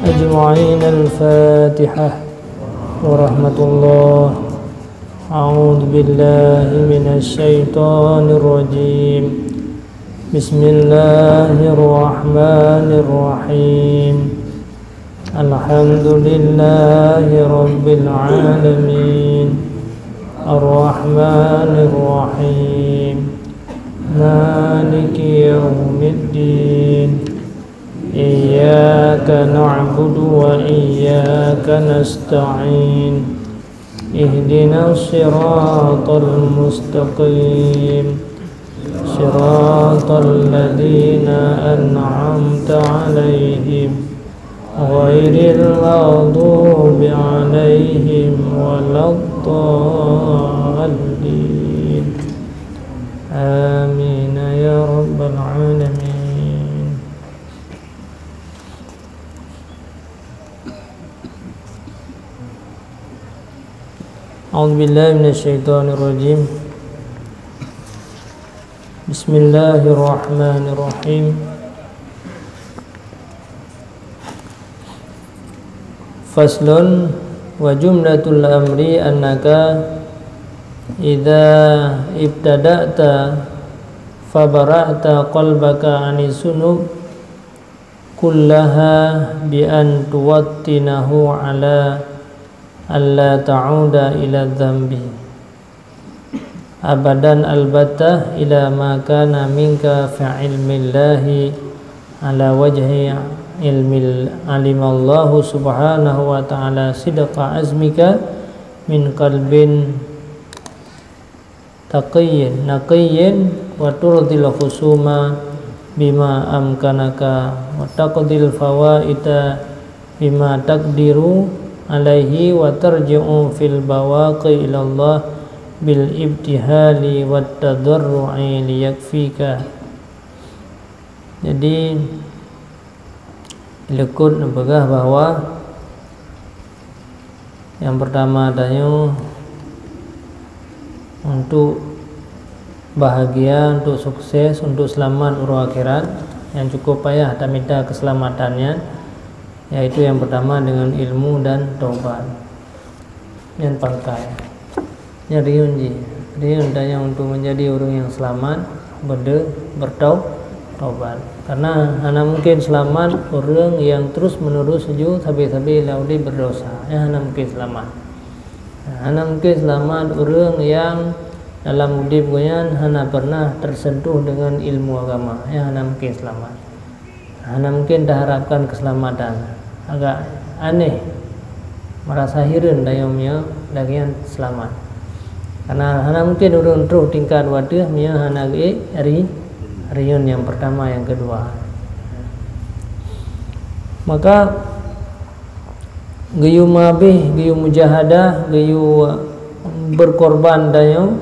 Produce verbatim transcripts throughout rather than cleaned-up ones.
أجمعين. الفاتحة ورحمة الله. أعوذ بالله من الشيطان الرجيم. بسم الله الرحمن الرحيم. الحمد لله رب العالمين. الرحمن الرحيم. مالك يوم الدين. إياك نعبد وإياك نستعين. اهدنا الصراط المستقيم. صراط الذين أنعمت عليهم. غير المغضوب عليهم ولا الضالين. آمين يا رب العالمين. أعوذ بالله من الشيطان الرجيم. بسم الله الرحمن الرحيم. فصل. وجملة الأمر أنك إذا ابتدأت فبرأت قلبك عن الذنوب كلها بأن توطنه على ألا تعود إلى الذنب أبدا البتة إلى ما كان منك في علم الله على وجه علم علم الله سبحانه وتعالى صدق عزمك من قلب تقي نقي وترضي الخصوم بما أمكنك وتقضي الفوائت بما تقدر عليه وترجع في البواقي إلى الله بالابتهال والتضرع ليكفيك. Jadi, Likot neupeugah bahwa nyang peurtama tanyoe untuk bahagia, untuk sukses, untuk seulamat uroe akhirat, nyang cukup payah tamita keuseulamatan nyan, yaitu nyang peurtama deungon ilmu dan taubat. Nyan pangkai. Nyan riyeuen jih. Riyeuen tanyoe untuk menjadi ureuëng nyang seulamat, beude, bertau-, taubat. Karena hana mungkin seulamat ureuëng nyang terus-menerus ju sabe-sabe lam udeb berdosa. Nyan hana mungkin seulamat. Hana mungkin seulamat ureuëng nyang dalam udeb geuh nyan hana pernah tersentuh dengan ilmu agama. Nyan hana mungkin seulamat. Hana mungkin taharapkan keuseulamatan. Agak aneh, meurasa hireuen tanyoe meunyoe lagée nyan seulamat. Karena hana mungkin ureuëng troh tingkat wateueh meunyoe hana geuék ri-, riyeuen nyang peurtama, nyang keudua. Maka geuyue meuhabéh, geuyue mujahadah, geuyue berkorban tanyoe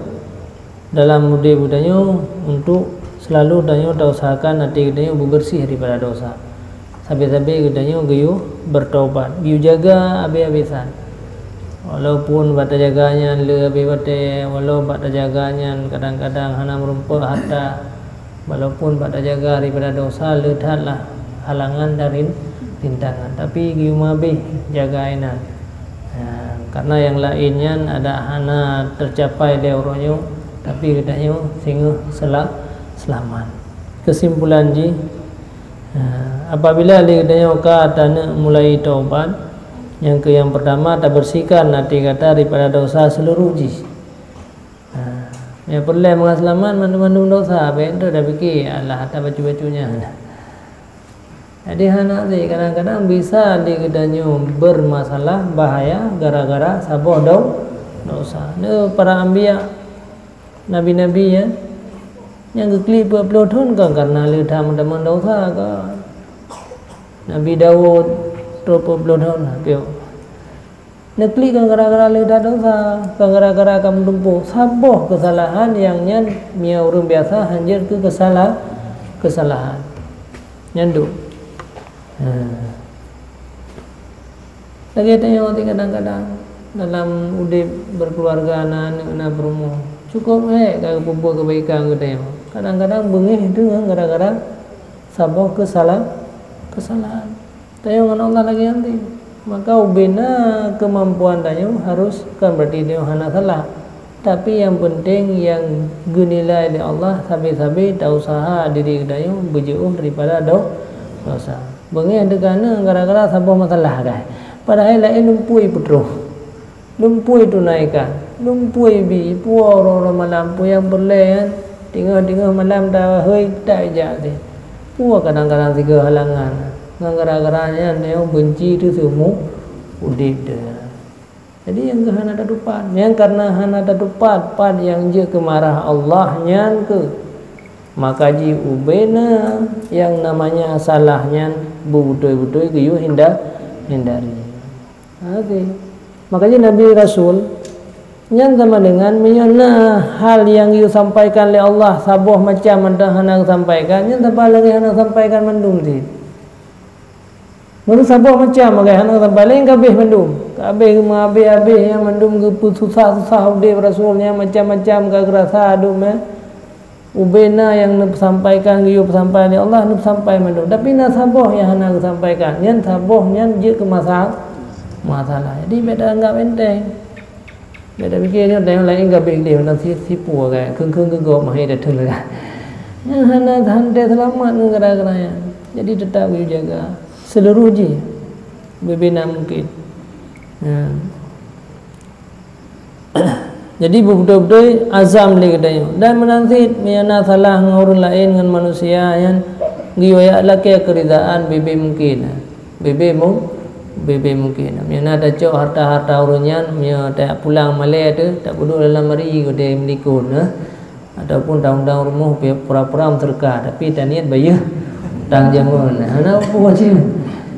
dalam udeb geutanyoe untuk selalu tanyoe tausahakan até geutanyoe beubeureuséh daripada dosa. Sabe-sabe geutanyoe geuyue bertaubat, geuyue jaga habéh-habésan. Walaupun bak tajaga nyan le habéh watée, walau bak tajaga nyan kadang-kadang hana meurumpok harta, walaupun bak tajaga daripada dosa le that lah halangan dan rin-, rintangan, tapi geuyue meuhabéh jaga inan. Ha, karena nyang laén nyan adak hana teucapai lé uroe nyoe, tapi geutanyoe singoh seula-, seulamat. Keusimpulan jih, ha, apabila lé geutanyoe ka taneuk mulai taubat, nyang keu nyang peurtama tabeursikan até gata daripada dosa seuluruh jih. Ha, nyang peureulée mangat seulamat mandum-mandum dosa, bék enteuk tapiké alah ata bacut-bacut nyan. Jadi hana sih, kadang-kadang bisa di geutanyoe bermasalah bahaya gara-gara saboh do-, dosa. Lé para anbiya, nabi-nabi nyan, nyang geuklik peuet ploh thon kan karena le that meuteumé dosa kan. Nabi Daud troh peuet ploh thon, piôh. Neuklik kan gara-gara le that dosa, kan gara-gara ka meutumpôk saboh keusalahan nyang nyan meunyoe ureuëng biasa hanjeuet keu keusala-, keusalahan. Nyan dum. Ha. Lagée tanyoe kadang-kadang dalam udeb berkeluarga, na aneuëk, na peurumoh, cukup hék ka geupeubuet keubaikan keu tanyoe. Kadang-kadang beungéh deungon gara-gara saboh keusala-, keusalahan. Tanyoe ngon Allah lagèe nyan cit. Maka ubena keumampuan tanyoe harus, kon berarti tanyoe hana salah. Tapi nyang penting nyang geunilai lé Allah sabe-sabe tausaha diri geutanyoe beujiôh daripada do-, dosa. Beungéh teuka na gara-gara saboh masalah kan. Padahai laén lumpui peutroh. Lumpui tunaikan, lumpui bi, puwoe uroe-uroe malam, peue nyang peureulèe nyan, teungoh-teungoh malam tahôi, tajak deh. Puwoe kadang-kadang sigoe halangan, ngon gara-gara nyan nyoe beunci teuh seumeu udép teuh. Jadi nyang keuh hana tatupat. Nyang kareuna hana tatupat, pat nyang jeuet keu marah Allah nyan keuh. Maka jiubena nyang namanya salah nyan beubeutôi-beutôi geuyue hinda-, hindari. Oke. Makanya Nabi Rasul nyan sama dengan meunyoe na hal nyang geusampaikan lé Allah saboh macam mantong hana geusampaikan, nyan saban lagèe hana geusampaikan mandum cit. Meunyoe saboh macam lagèe hana geusampaikan, laén ka abéh mandum. Ka abéh, meuabéh-abéh nyan mandum geupeususah-susah udép Rasul nyan macam-macam ka geurasa duek mé. Ubena nyang neupeusampaikan geuyue peusampai lé Allah, neupeusampai mandum. Tapi na saboh nyang hana geusampaikan. Nyan saboh nyan jeuet keu masa-, masalah. Jadi, bèk taanggap enteng. Bèk tapike nyoe tanyoe laén gabéh gleh mantong si-, sipu agak kheun-kheun geugop mah hai datang lagak. Nyan hana hante seulamat ngon gara-gara nyan. Jadi, teutap geuyue jaga seuluruh jih. Bubena mungken. Nyan. Jadi, beubeutôi-beutôi azam lé geutanyoe. Dan meunan cit, meunyoe na salah ngon ureueng laén, ngon manusia nyan, geuyue jak lakèe keuridaan bubé mungken. Bubé mu-, bubé mungken. Meunyoe na tacok harta-harta ureueng nyan, meunyoe tajak pulang malèe teuh, tapeuduek lam lamari, geude meulikot, nah. Ataupun ta undang rumoh pi-, pura-pura meuseudeukah, tapi taniet bayeue utang jameun. Hana peue cit.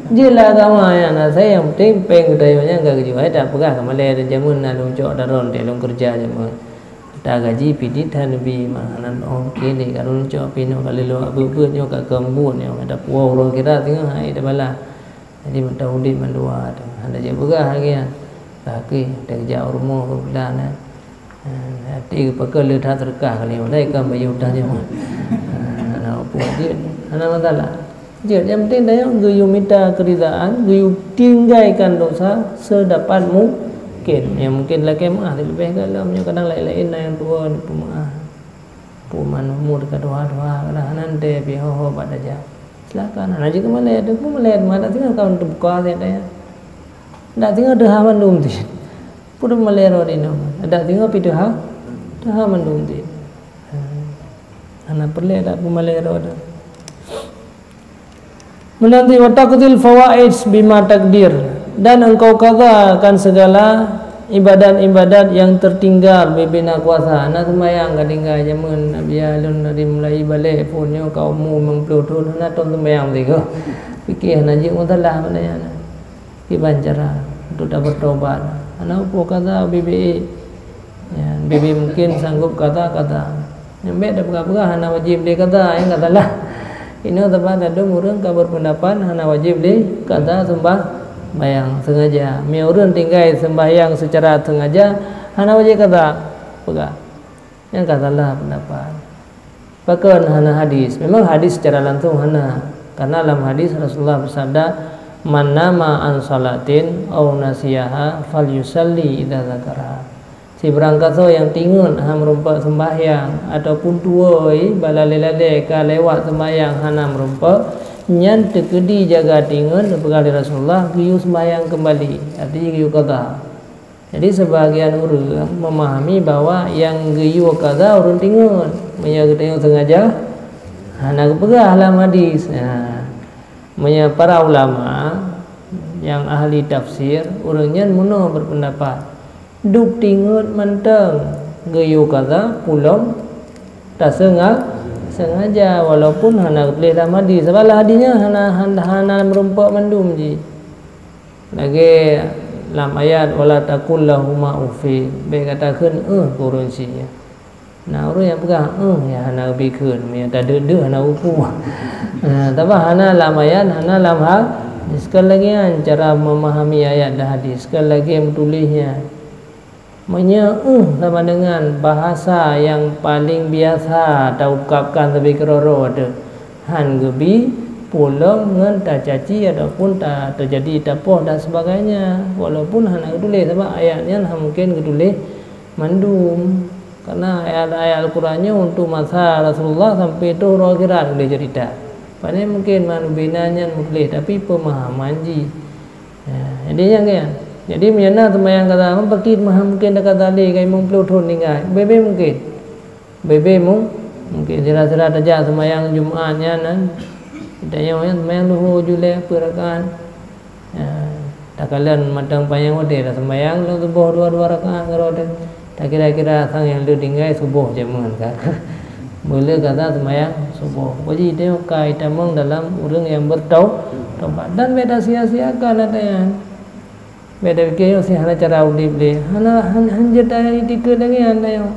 Jeuet lah agama nyan, asai nyang penting péng geutanyoe nyan ka geujok. Hai tapeugah ka malèe dan jameun na lôn cok daron teuh lôn keureuja jameun. Ata gaji pidit han neubi mah, hana, oh, oke lé ka lôn cok pih nyoe ka lheueh lôn beuet-beuet nyoe ka keumbot nyoe, ka tapuwoe uroe akhirat singoh hai tabalah. Jadi, mantong udép mandua tu. Hana jipeugah lagèe nyan. Ka keuh, teuh jak u rumoh, keu bulan, eh. Eh, até geupakon le that seudeukah kali, padahai kan bayeue utang nyoe. Eh, hana peue jeuet, hana masalah. Jeuet, nyang penting tanyoe geuyue mita keuridaan, geuyue tinggaikan dosa sedapat mungken. Nyang mungken lakèe meu'ah, leubeh galak meunyoe kadang laén-laén na nyang tuwo neupeumaah. Peue man umur ka tuha-tuha, kadang hana teuntèe pih ho-ho bak tajak. Silakan, hana jeuet keu malèe, teungku malèe teuma dak singoh ka teubuka siat daya. Dak singoh teuha mandum cit. Peue malèe droe inoe? Dak singoh pih teuha, teuha mandum cit. Hana peureulèe dak peumalèe droe teuh. Meunan cit, "Wa taqdil fawaid bima taqdir," dan engkau qadakan segala ibadat-ibadat yang tertinggal bubena kuasa. Na seumayang ka tinggai jameun Nabi Yahya lôn dari mulai balek phon nyoe ka umu limong ploh thon hana tom seumayang sigoe. Pike hana jeuet masalah bak nyan. Kiban cara untuk tabertobat. Hana peue qada bubé. Ya, bubé mungken sanggup qada, qada. Nyang bèk tapeugah-peugah hana wajéb lé qada, nyang ka salah. Inoe teuma ladôm ureueng ka berpendapat hana wajéb lé qada seumbahyang sengaja. Meunyoe ureueng tinggai seumbahyang secara sengaja, hana wajéb qada. Peugah. Nyang ka salah pendapat. Pakon hana hadis? Memang hadis secara langsung hana. Karena lam hadis Rasulullah bersabda, "Man nama an salatin aw nasiyaha falyusalli idza dzakaraha." Sibarang gasoe nyang tingeut han meurumpok seumbahyang ataupun tuwoe bak lalée-lalée ka lewat seumbahyang hana meurumpok, nyan teukeudi jaga tingeut neupeugah lé Rasulullah geuyue seumbahyang keumbali, artinya geuyue qadha. Jadi, seubahagian ureuëng meumahami bahwa nyang geuyue qadha ureuëng tingeut, meunyoe geutanyoe seungaja hana geupeugah lam hadis. Nah, meunyoe para ulama nyang ahli tafsir, ureuëng nyan meunoe beupeundapat, duek tingeut mantong geuyue qadha pulom taseunga-, seungaja, walaupun hana geutuléh lam hadis. Sabab lam hadis nyan hana, hana, hana meurumpok mandum jih. Lagée lam ayat, "Wala taqul lahuma uffin," bék gata kheun "eh" keu ureuëng sie. Na ureuëng nyang peugah "eh" nyang hana geubi kheun, meunyoe tadeuh-deuh hana geupeue. Nah, tapi hana lam ayat, hana lam ha-, sekali lagi nyan cara memahami ayat dan hadis, sekali lagi meutuléh nyan. Meunyoe "eh" sama dengan bahasa nyang paleng biasa taungkapkan sabe keudroe-droe teuh, han geubi pulom ngon tacaci ataupun ta-, teujadi tapoh dan sebagainya, walaupun hana geutuléh, sabab ayat nyan hana mungken geutuléh mandum. Karena ayat-ayat Al-Quran nyoe untuk masa Rasulullah sampai troh uroe akhirat geutuléh ceurita. Pane mungken man ubena nyan meutuléh, tapi peumahaman jih. Ya, jadi nyang nyan. Jadi meunyoe na seumayang kaza, pakri meuha mungken kaza lé ka limong ploh thon tinggai. Bebe mungken. Bebe mu-, mungken sira-sira tajak seumayang Jumat nyan, kan. Tanyoe nyan seumayang luhô ju lhèe peuet rakaat. Ya, takalon mantong panyang watèe dah seumayang lôn suboh dua-dua rakaat keudroe teuh. Takira-kira sang nyang lheueh tinggai suboh jameun ka. Beulheueh kaza seumayang suboh. Jadi tanyoe ka itamong dalam ureueng nyang beurtau-, taubat. Dan bèk tasia-siakan ata nyan. Bèk tapike nyoe si hana cara udép lé. Hana, han-, hanjeuet ata itikeuet lagèe nyan tanyoe.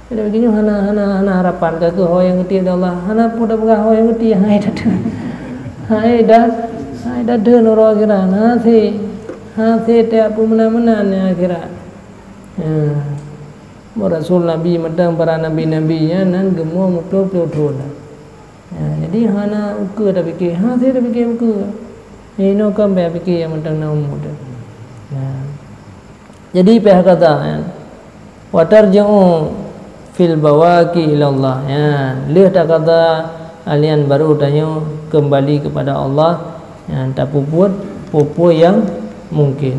Bèk tapike nyoe hana, hana, hana harapan ka keuh ho nyang geutiek lé Allah. Hana peue tapeugah ho nyang geutiek, hai dah. Hai dah, hai dah deuh nurok akhirat. Hase, hase tiep peumeunan-meunan nyang akhirat. Ya. Bah Rasul Nabi mantong para nabi-nabi nyan nan geumoe meuploh-ploh thon. Ya, jadi hana ukeue tapike, hase tapike ukeue. Inoe kan bèk pike nyang mantong na umu teuh. Ya. Jadi pih kaza, ya. Wa tarji'u fil bawaqi ilallah. Ya, lheueh takaza, alian baru tanyoe keumbali keupada Allah, ya, tapeubuet peue-peue nyang mungken.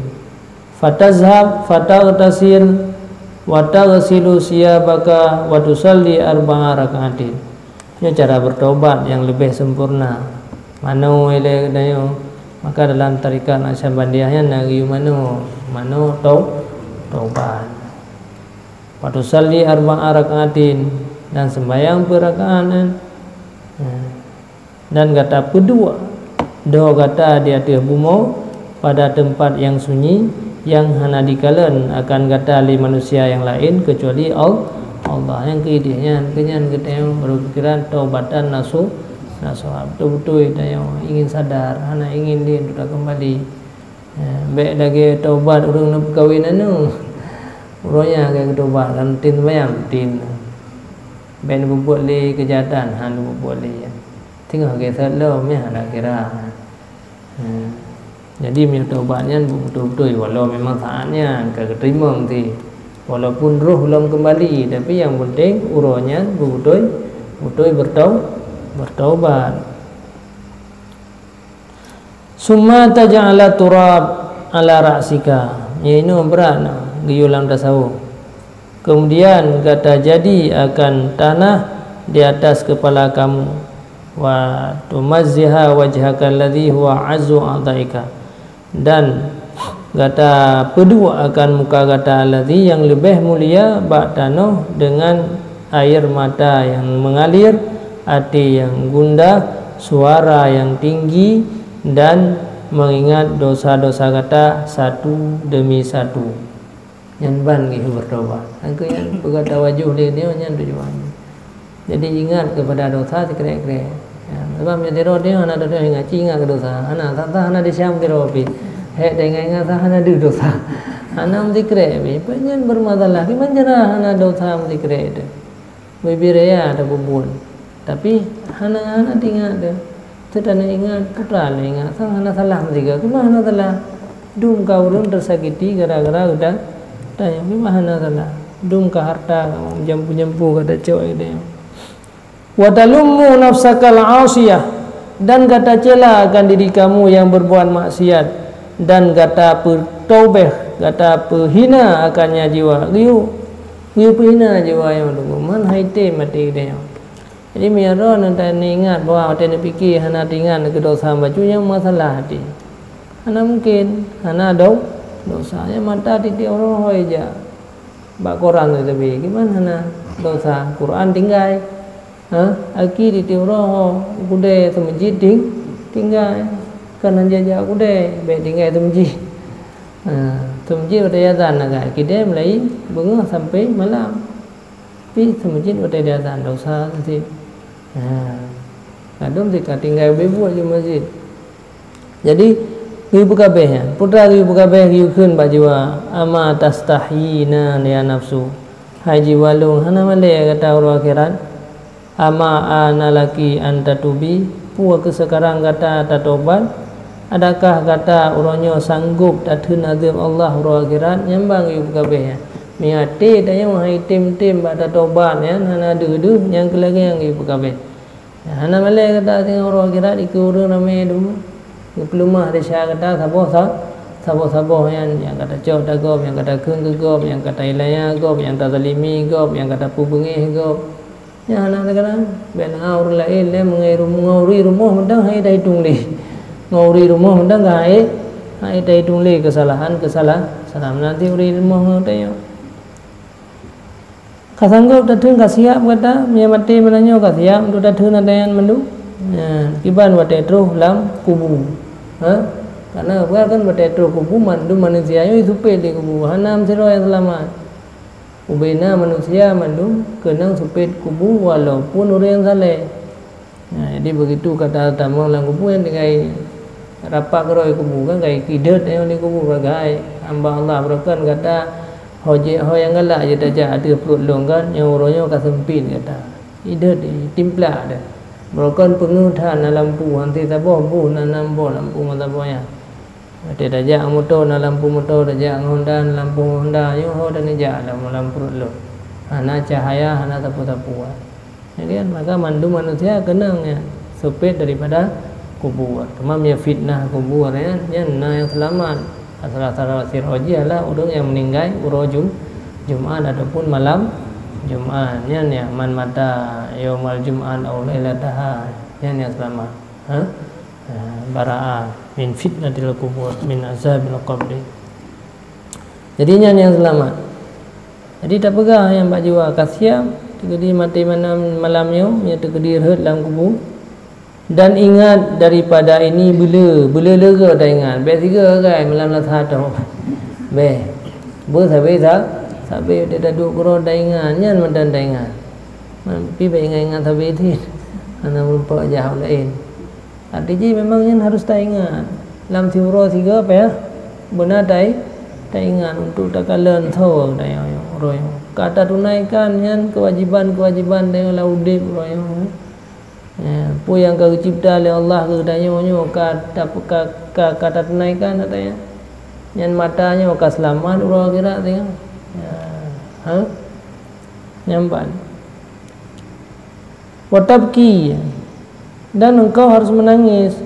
Fatazhab, fataghtasil, wa taghsilu siyabaka, wa tusalli arba'a raka'atin. Nyoe cara bertobat nyang leubeh sempurna. Manoe ilèe geutanyoe, maka dalam tarekat Naqsyabandiyah nyan na geuyue manoe, manoe tau-, tobat. Wa tusalli arba'a raka'atin, dan sembahyang peuet rakaat nyan. Nah. Dan gata peuduek droe gata di ateueh bumoe pada teumpat nyang sunyi, nyang hana jikalon akan gata lé manusia nyang laén keucuali Al-, Allah. Nyang keudeh nyan, keu nyan geutanyoe baru pikiran taubatan nasu-, nasuha. Beutôi-beutôi tanyoe ingin sadar, hana ingin lé untuk takeumbali. Ya, bèk lagèe taubat ureueng neupeukawen aneuk. Uroe nyan ka geutobat, kan rutin seumayang, rutin. Bèk neupeubuet lé keujahatan, han neupeubuet lé. Teungoh geuset lom, meuh hana kira. Hmm. Jadi, meunyoe taubat nyan beutôi-beutôi, walau memang saát nyan ka geuteurimong cit. Walaupun roh lom keumbali, tapi nyang penting uroe nyan beutôi-beutôi bertau-, bertaubat. Summa taj'ala turab ala ra'sika. Nyoe inoe brat na geuyue lam tasawuf. Kemudian gata jadi akan tanah di atas kepala kamu. Wa tumazziha wajhaka alladhi huwa azzu a'dha'ika. Dan gata peuduek akan muka gata alladhi nyang leubeh mulia bak tanoh deungon air mata nyang meungalir, até nyang gundah, suara nyang tinggi, dan meungingat dosa-dosa gata satu demi satu. Nyan ban geuh bertobat. Angkeu nyan peugah tawajoh lé nyoe nyan tujuan. Jadi ingat keupada dosa sikrek-krek. Ya, sebab meunyoe sidroe nyoe hana dosa ingat, ci ingat keu dosa. Hana, sasa hana disiam sidroe pih. Hek teuingat-ingat sa hana deuh dosa. Hana meusikrek pih. Peue nyan bermasalah. Kiban cara hana dosa meusikrek teuh. Bibir ya tapeubuet. Tapi hana, hana teuingat teuh. Teuh tanyoe ingat, putra lé ingat, sang hana salah meusigoe. Kiban hana salah. Dum ka ureueng teusakiti gara-gara geuda-, geutanyoe. Kiban hana salah. Dum ka harta, jampu-jampu ka tacok geutanyoe. Wa talummu nafsakal asiyah, dan gata cela akan diri kamu yang berbuat maksiat, dan gata peutobeh, gata peuhina akannya jiwa. Geuyue, geuyue peuhina jiwa nyang meutunggu. Man hai tem até geutanyoe. Jadi, meunyoe droeneuh teuingat bahwa watèe neupike hana teuingat keu dosa bacut nyang masalah até. Hana mungken, hana do-, dosa. Nyang mata tiep-tiep uroe ho ija bak koran teubi. Kiban hana dosa? Quran tinggai. Ha? Aki tiep-tiep uroe ho, kudèe seumeujid ting-, tinggai. Kan hana jak kudèe, bèk tinggai seumeujid. Ha, seumeujid watèe azan agak, kidèe mulai beungoh sampai malam. Pih seumeujid watèe diazan, dosa cit. Ha. Ladôm cit ka tinggai beubuet di meuseujid. Jadi, geuyue peukabeh nyan. Peue teuma geuyue peukabeh, geuyue kheun bak jiwa, "Ama tastahyina ya nafsu?" Hai jiwa lôn, hana malèe gata uroe akhirat? "Ama ana laki an tatubi, peu kheueh seukarang gata tatobat? Adakah gata uroe nyoe sanggôp tatheun azeueb Allah uroe akhirat?" Nyan ban geuyue peugabeh nyan. Meunyo até tanyoe hana item-tem bak tatobat nyan, hana deuh-deuh, nyan keuh lagée nyang geuyue peugabeh. Hana malée gata singoh uroe akhirat dikeue ureuëng ramé dum. Geupeuleumah desya gata saboh sa-, saboh-saboh nyan, nyang gata cok tagob, nyang gata kheun keu gob, nyang gata ilaya gob, nyang tazalimi gob, nyang gata peubeungéh gob. Nyan hana sagai. Bèk na ureuëng laén lé meungeuri rumoh, meungeuri rumoh mantong hai taitong lé. Meungeuri rumoh mantong ka hai, hai taitong lé keusalahan, keusalahan. Nanti ureuëng rumoh ngon tayong. Ka sanggob tatheun, ka siap gata, meunyo maté meunan nyoe ka siap untuk tatheun ata nyan mandum. Nyan, kiban watée troh lam kubu. Ha? Karena kan watée troh kubu mandum manusia nyoe jisupet di kubu. Hana sidroe nyang seulamat. Ubena manusia mandum keunong supet kubu walaupun ureuëng saleh. Nah, jadi begitu gata tamong lam kubu nyan tinggai rapat keudroe kubu kan, kai ideuet nyoe di kubu bagai hamba Allah, beurokon gata ho jeuet ho nyang galak jeuet tajak ateueh pruet lôn kan, nyang uroe nyoe ka seumpit gata. Ideuet, timplak deh. Beurokon peungeuh that na lampu, hanti saboh boh na nam boh lampu mata boh nyan. Watée tajak ngon moto na lampu moto, tajak ngon Honda na lampu Honda, nyoe ho dan ijak lam, lam pruet lôn. Hana cahaya, hana sapeue-sapeue. Jadi kan, maka mandum manusia keunong nyan supet daripada kubur. Teuma meunyo fitnah kubur nyan, nyan na nyang seulamat. Salah-salah sirah jih adalah ureuëng nyang meuninggai uroe Jum-, Jumat ataupun malam Jumat. Nyan nyang man mata yaumal Jumat aw lailataha. Nyan nyang seulamat. Ha? Ha, bara'ah min fitnatil kubur, min azabil qabri. Jadi nyan nyang seulamat. Jadi tapeugah nyang bak jiwa ka siap, teukeudi maté malam, malam nyoe, nyoe teukeudi rhot lam kubu. Dan ingat daripada ini beuleu, beuleu leuga taingat. Bèk sigoe kai malam Selasa toh. Bèk. Beusabe sa-, sabe teuduek keudroe taingat, nyan mantong taingat. Tapi bèk ingat-ingat sabe cit. Hana meurumpok jak laén. Arti jih memang nyan harus taingat. Lam siuroe sigoe payah beuna tai-, taingat untuk takalon soe tanyoe uroe nyoe. Ka tatunaikan nyan kewajiban-kewajiban tanyoe lam udeb uroe nyoe. Ya, peue nyang ka geucebta lé Allah keu tanyoe nyoe ka ta-, ka, ka, ka tatunaikan ata nyan. Nyan mata nyoe ka seulamat uroe akhirat tanyoe. Ya. Ha? Nyan ban. Wa tabki, dan engkau harus menangis,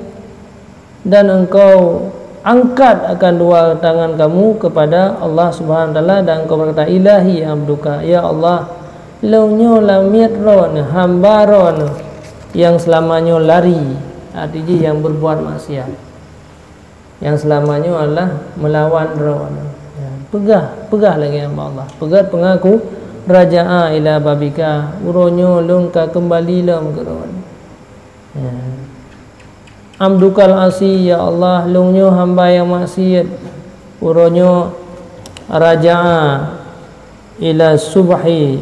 dan engkau angkat akan dua tangan kamu kepada Allah Subhanahu wa Taala, dan engkau berkata, "Ilahi abduka, ya Allah, lôn nyoe lamiet droeneuh, hamba droeneuh nyang seulama nyoe lari," arti jih nyang berbuat maksiat. Nyang seulama nyoe adalah meulawan droeneuh. Ya, peugah, peugah lagée hamba Allah. Peugah peungaku, "Raja'a ila babika, uroe nyoe lôn ka keumbali lom keu droeneuh." Ya. "Abdukal asi, ya Allah, lôn nyoe hamba nyang maksiet. Uroe nyoe raja'a ila subhi,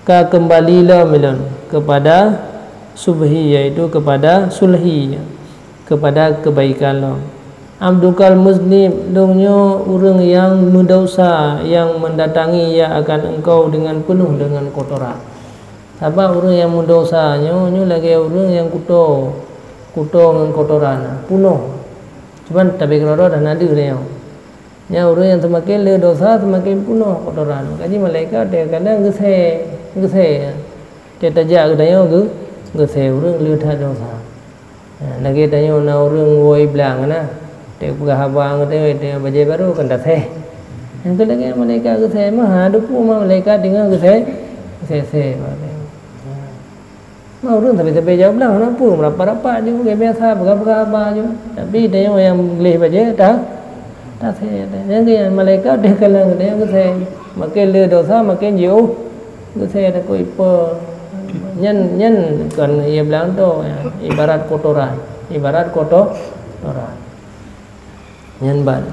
ka keumbali lom ulôn kepada subhi, yaitu kepada sulhi, kepada kebaikan lom. Abdukal muznib, lôn nyoe ureuëng nyang meudesya, nyang mendatangi ia akan engkau dengan penuh dengan kotoran." Sabab ureuëng nyang meudesya nyoe, nyoe lagée ureuëng nyang kuto, kuto ngon kotoran, punoh. Cuman tabi keudroe-droe dah na deuh nyoe. Nyan ureuëng nyang seumaken le desya, seumaken punoh kotoran. Maka jih malaikat teuka kadang geusée, geusée. Teuka tajak geutanyoe geu-, geusée ureuëng le that desya. Ha, lagée tanyoe na ureuëng woe blang na. Teuka peugah haba ngon tanyoe, tanyoe bajée barô kan tasée. Nyang keu lagée malaikat geusée mah, ha, dupeue mah malaikat deungoe geusée, geusée-sie. Ha. Mah ureuëng sabe-sabe jak blang hana peue, meurapat-rapat ju, lagée biasa, peugah-peugah haba ju. Tapi tanyoe nyang gleh bajée ta-, tasée. Nyang keu malaikat teuka kalon geutanyoe geusée. Makin le desya, makin jiôh geusée takot ipe. Nyan, nyan kon ie blang tu, ya, ibarat kotoran, ibarat koto-, kotoran. Nyan ban.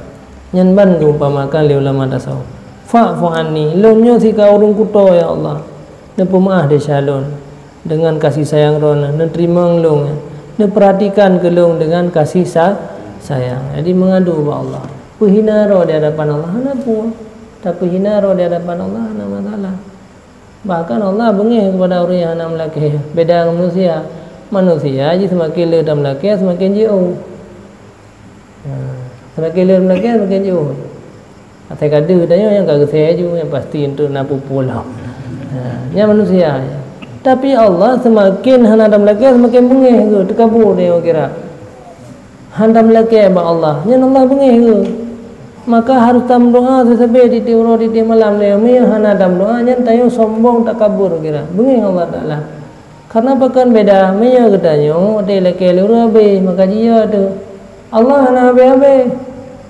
Nyan ban geuumpamakan lé ulama tasawuf. "Fa'fu anni, lôn nyoe sika ureuëng kuto, ya Allah. Neupeumeu'ah desya lôn deungon kasih sayang Droeneuh, neuteurimong lôn, neupeuratikan keu lôn deungon kasih sa-, sayang." Jadi meungadu bak Allah. Peuhina droe di hadapan Allah hana peue. Tapeuhina droe di hadapan Allah hana masalah. Bahkan Allah beungéh keupada ureuëng nyang hana meulakée. Beda ngon manusia. Manusia jih seumaken le tameulakée, seumaken jiôh. Ha, seumaken le tameulakée, seumaken jiôh. Asai ka deuh tanyoe nyang ka geusé aju, nyang pasti untuk na peue-peue lom. Ha, nyan manusia. Tapi Allah seumaken hana tameulakée, seumaken beungéh geuh, teukabur tanyoe kira. Hana tameulakée bak Allah, nyan Allah beungéh geuh. Maka harôh tameudoá sabe-sabe tieb-tieb uroe, tieb-tieb malam lé. Meunyoe hana tameudoá, nyan tanyoe sombong, takabur kira. Beungéh Allah Taala. Karena pakon beda, meunyoe geutanyoe watée lakée lé uroe habéh, maka jiyue teuh. Allah hana habéh-habéh.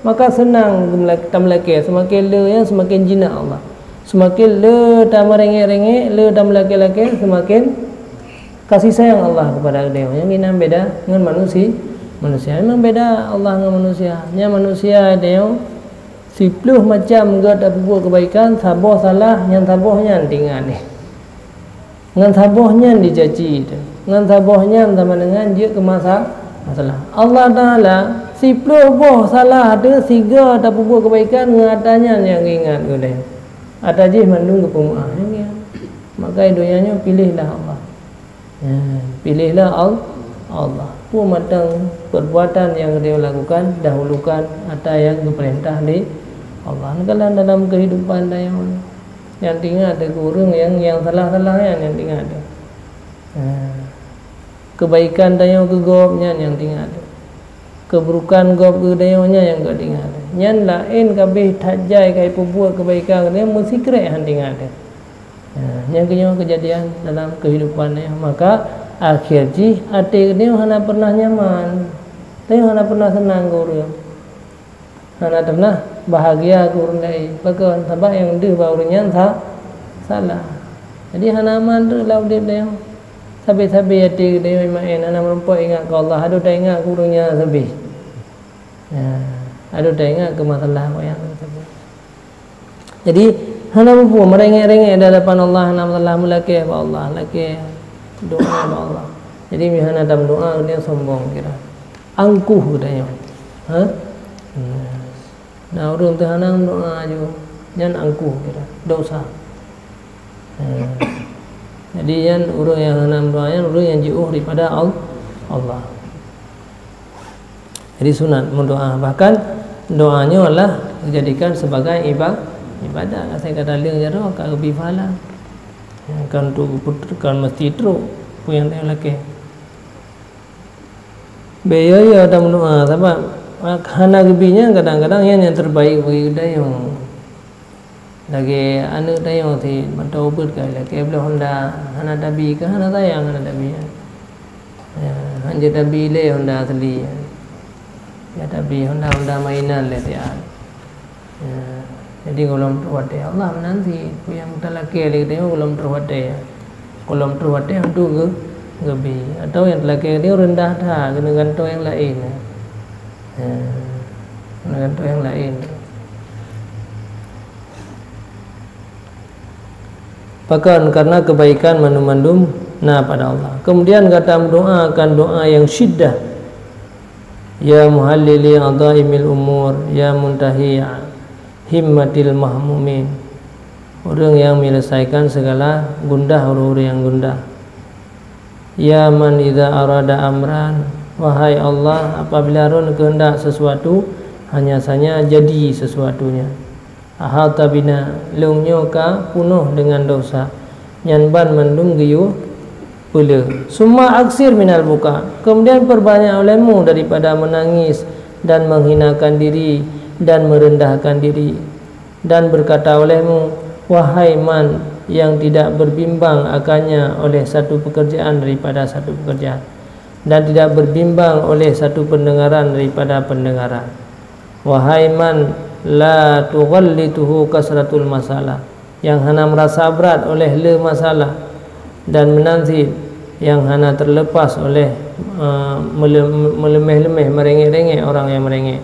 Maka seunang geumeulak-, tameulakée, seumaken le nyan seumaken jinak Allah. Seumaken le tameurengek-rengek, le tameulakée-lakée, seumaken kasih sayang Allah keupada geutanyoe. Nyan meunan beda ngon manusi-, manusia. Memang beda Allah ngon manusia. Nyan manusia tanyoe siplôh macam geuh tapeubuet keubaikan, saboh salah, nyan saboh nyan teuingat. Ngon saboh nyan jicaci teuh. Ngon saboh nyan sama dengan jeuet keu masa-, masalah. Allah Taala siplôh boh salah teuh sigoe tapeubuet keubaikan ngon ata nyan nyang geuingat geuh lé. Ata jih mandum geupeumeuáh. Nyan. Maka donya nyoe pilihlah Allah. Ya, pilihlah Al-, Allah. Peue mantong perbuatan nyang geutanyoe lakukan, dahulukan ata nyang geupeurintah lé Allah. Nyan dalam kehidupan tanyoe. Nyang teuingat teuh keu ureuëng nyang, nyang salah-salah nyan, nyang teuingat teuh. Ha. Keubaikan tanyoe keu gob nyan nyang teuingat teuh. Keuburukan gob keu tanyoe nyan nyang ka teuingat teuh. Nyan laén ka abéh that jai ka jipeubuet keubaikan keu tanyoe, meusikrek han teuingat teuh. Ha, nyan keuh nyoe keujadian dalam kehidupan tanyoe. Maka akhé jih até geutanyoe hana pernah nyaman. Tanyoe hana pernah seunang keu ureuëng. Hana teunah bahagia keu ureuëng laén. Pakon? Sabab nyang deuh bak ureuëng nyan sa-, salah. Jadi hana aman teuk lam udeb tanyoe. Sabe-sabe até geutanyoe maén, hana meurumpok ingat keu Allah, adoe taingat keu ureuëng nyan sabe. Ya, adoe taingat keu masalah awaknyan sabe. Jadi hana muphom meurengek-rengek di hadapan Allah, hana masalah, meulakée bak Allah, lakée doá bak Allah. Jadi meunyoe hana tameudoá, geutanyoe sombong kira. Angkuh geutanyoe. Ha? Nah, ureuëng teuh hana meudoá aju, nyan angkuh kira, dosa. Nah, jadi nyan ureuëng nyang hana meudoá nyan ureuëng nyang jiôh daripada Al-, Allah. Jadi sunat meudoá. Bahkan doá nyoe lah dijadikan sebagai iba-, ibadat. Asai ka taleueng jaroe ka geubi pahala. Kan tu, kan mesti trok peue nyang talakée. Bèk yo-yo tameudoa, sabab hana geubi nyan kadang-kadang nyan nyang terbaik bagi geutanyoe. Lagèe aneuk tanyoe sit, mantong ubeut ka ilakèe bloe honda, hana tabi keu hana sayang, hana tabi. Ya, hanjeuet tabi lé honda asli. Ya, tabi honda-honda mainan lé siat. Ya, jadi gohlom troh watèe Allah meunan sit, peue nyang talakèe lé geutanyoe gohlom troh watèe. Gohlom troh watèe untuk geu-, geubi. Atawa nyang talakèe geutanyoe reundah that, keuneuk gantoe nyang laén. Ya, keuneuk gantoe nyang laén. Pakon? Karena kebaikan mandum-mandum na pada Allah. Kemudian gata meudoakan doa nyang syiddah. Ya muhallili adhaimil umur, ya muntahi himmatil mahmumin. Ureueng nyang menyelesaikan segala gundah ureueng-ureueng nyang gundah. Ya man idza arada amran, wahai Allah, apabila Lôn keuheundak sesuatu, hanya saja jadi sesuatunya. Ahata bina, lôn nyoe ka punoh deungan desya, nyan ban mandum geuyue peuleueh. Summa aksir minal buka, kemudian perbanyak olehmu daripada menangis dan menghinakan diri dan merendahkan diri, dan berkata olehmu, wahai man yang tidak berbimbang akannya oleh satu pekerjaan daripada satu pekerjaan, dan tidak berbimbang oleh satu pendengaran daripada pendengaran. Wahai man la tughallituhu kasratul masalah, nyang hana meurasa brat oleh le masalah, dan meunan cit nyang hana terlepas oleh, eh, meule-, meuleumeh-leumeh, meurengek-rengek orang nyang meurengek.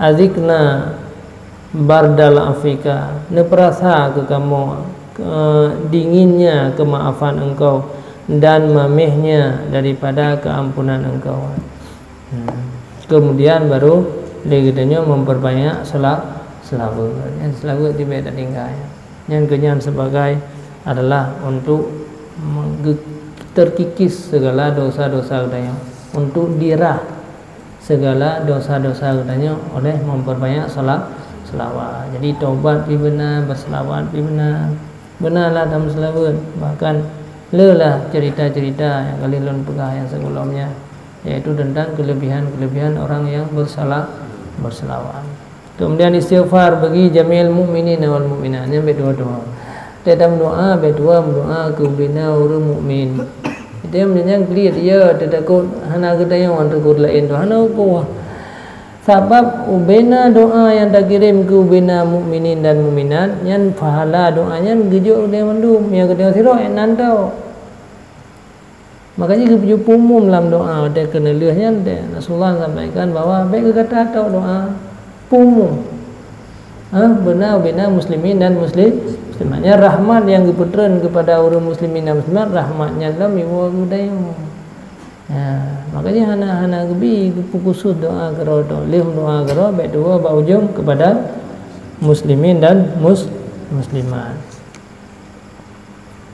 Adzikna bardal afika, neupeurasa keu kamoe, eh, dinginnya kemaafan Engkau dan mamehnya daripada keampunan Engkau. Hmm. Kemudian baru lé geutanyoe memperbanyak sela-, selawat. Nyan selawat tibak tatinggai. Nyan keu nyan sebagai adalah untuk mengge-, terkikis segala dosa-dosa geutanyoe, untuk dirah segala dosa-dosa geutanyoe oleh memperbanyak sala-, selawat. Jadi, tobat pi beuna, berselawat pi beuna. Beunalah tameuselawat. Bahkan, le lah cerita-cerita nyang ka lheueh lôn peugah nyang sigohlom nyan, yaitu tentang kelebihan-kelebihan orang yang bersala-, berselawat. Kemudian istighfar bagi jami'il mu'minin wal mu'minat. Nyan bèk dua-dua. Teutab doa, bèk dua doa keu bina ureueng mukmin. Itu yang menjadi kliet, ya, teutakot hana geutanyoe antar ureueng laén tu. Hana ukoh. Sabab ubena doa nyang takirém keu ubena mukminin dan mukminat, nyan pahala doa nyan geujok keu geutanyoe mandum. Nyang geutanyoe sidroe nan tau. Makanya geupeu umum lam doa watèe keuneulheueh nyan, Rasulullah sampaikan bahwa bèk gata tok doa umum. Ha, beuna ubena muslimin dan muslim, muslimat. Nyan rahmat nyang geupeutreun kepada ureueng muslimin dan muslimat, rahmat nyan lom iwoe geutanyoe. Ha, makanya hana, hana geubi geupeu khusus doa keudroe, lheueh doa keudroe bèk tuwoe bak ujong kepada muslimin dan mus-, muslimat.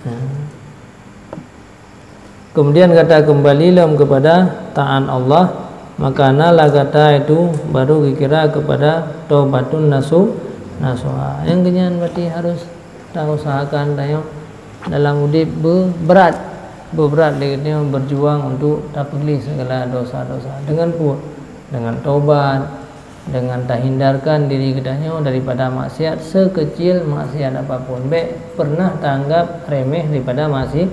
Ha. Kemudian gata kembali lom kepada taat Allah, maka nalah gata itu baru geukira kepada taubatun nasu-, nasuha. Nyang keunyan berarti harus tausahakan tanyoe dalam udép beubrat, beubrat lé geutanyoe berjuang untuk tapeugléh segala dosa-dosa. Dengan peue? Dengan taubat, dengan tahindarkan diri geutanyoe daripada maksiat sekecil maksiat apapun. Bèk pernah taanggap remeh daripada maksi-,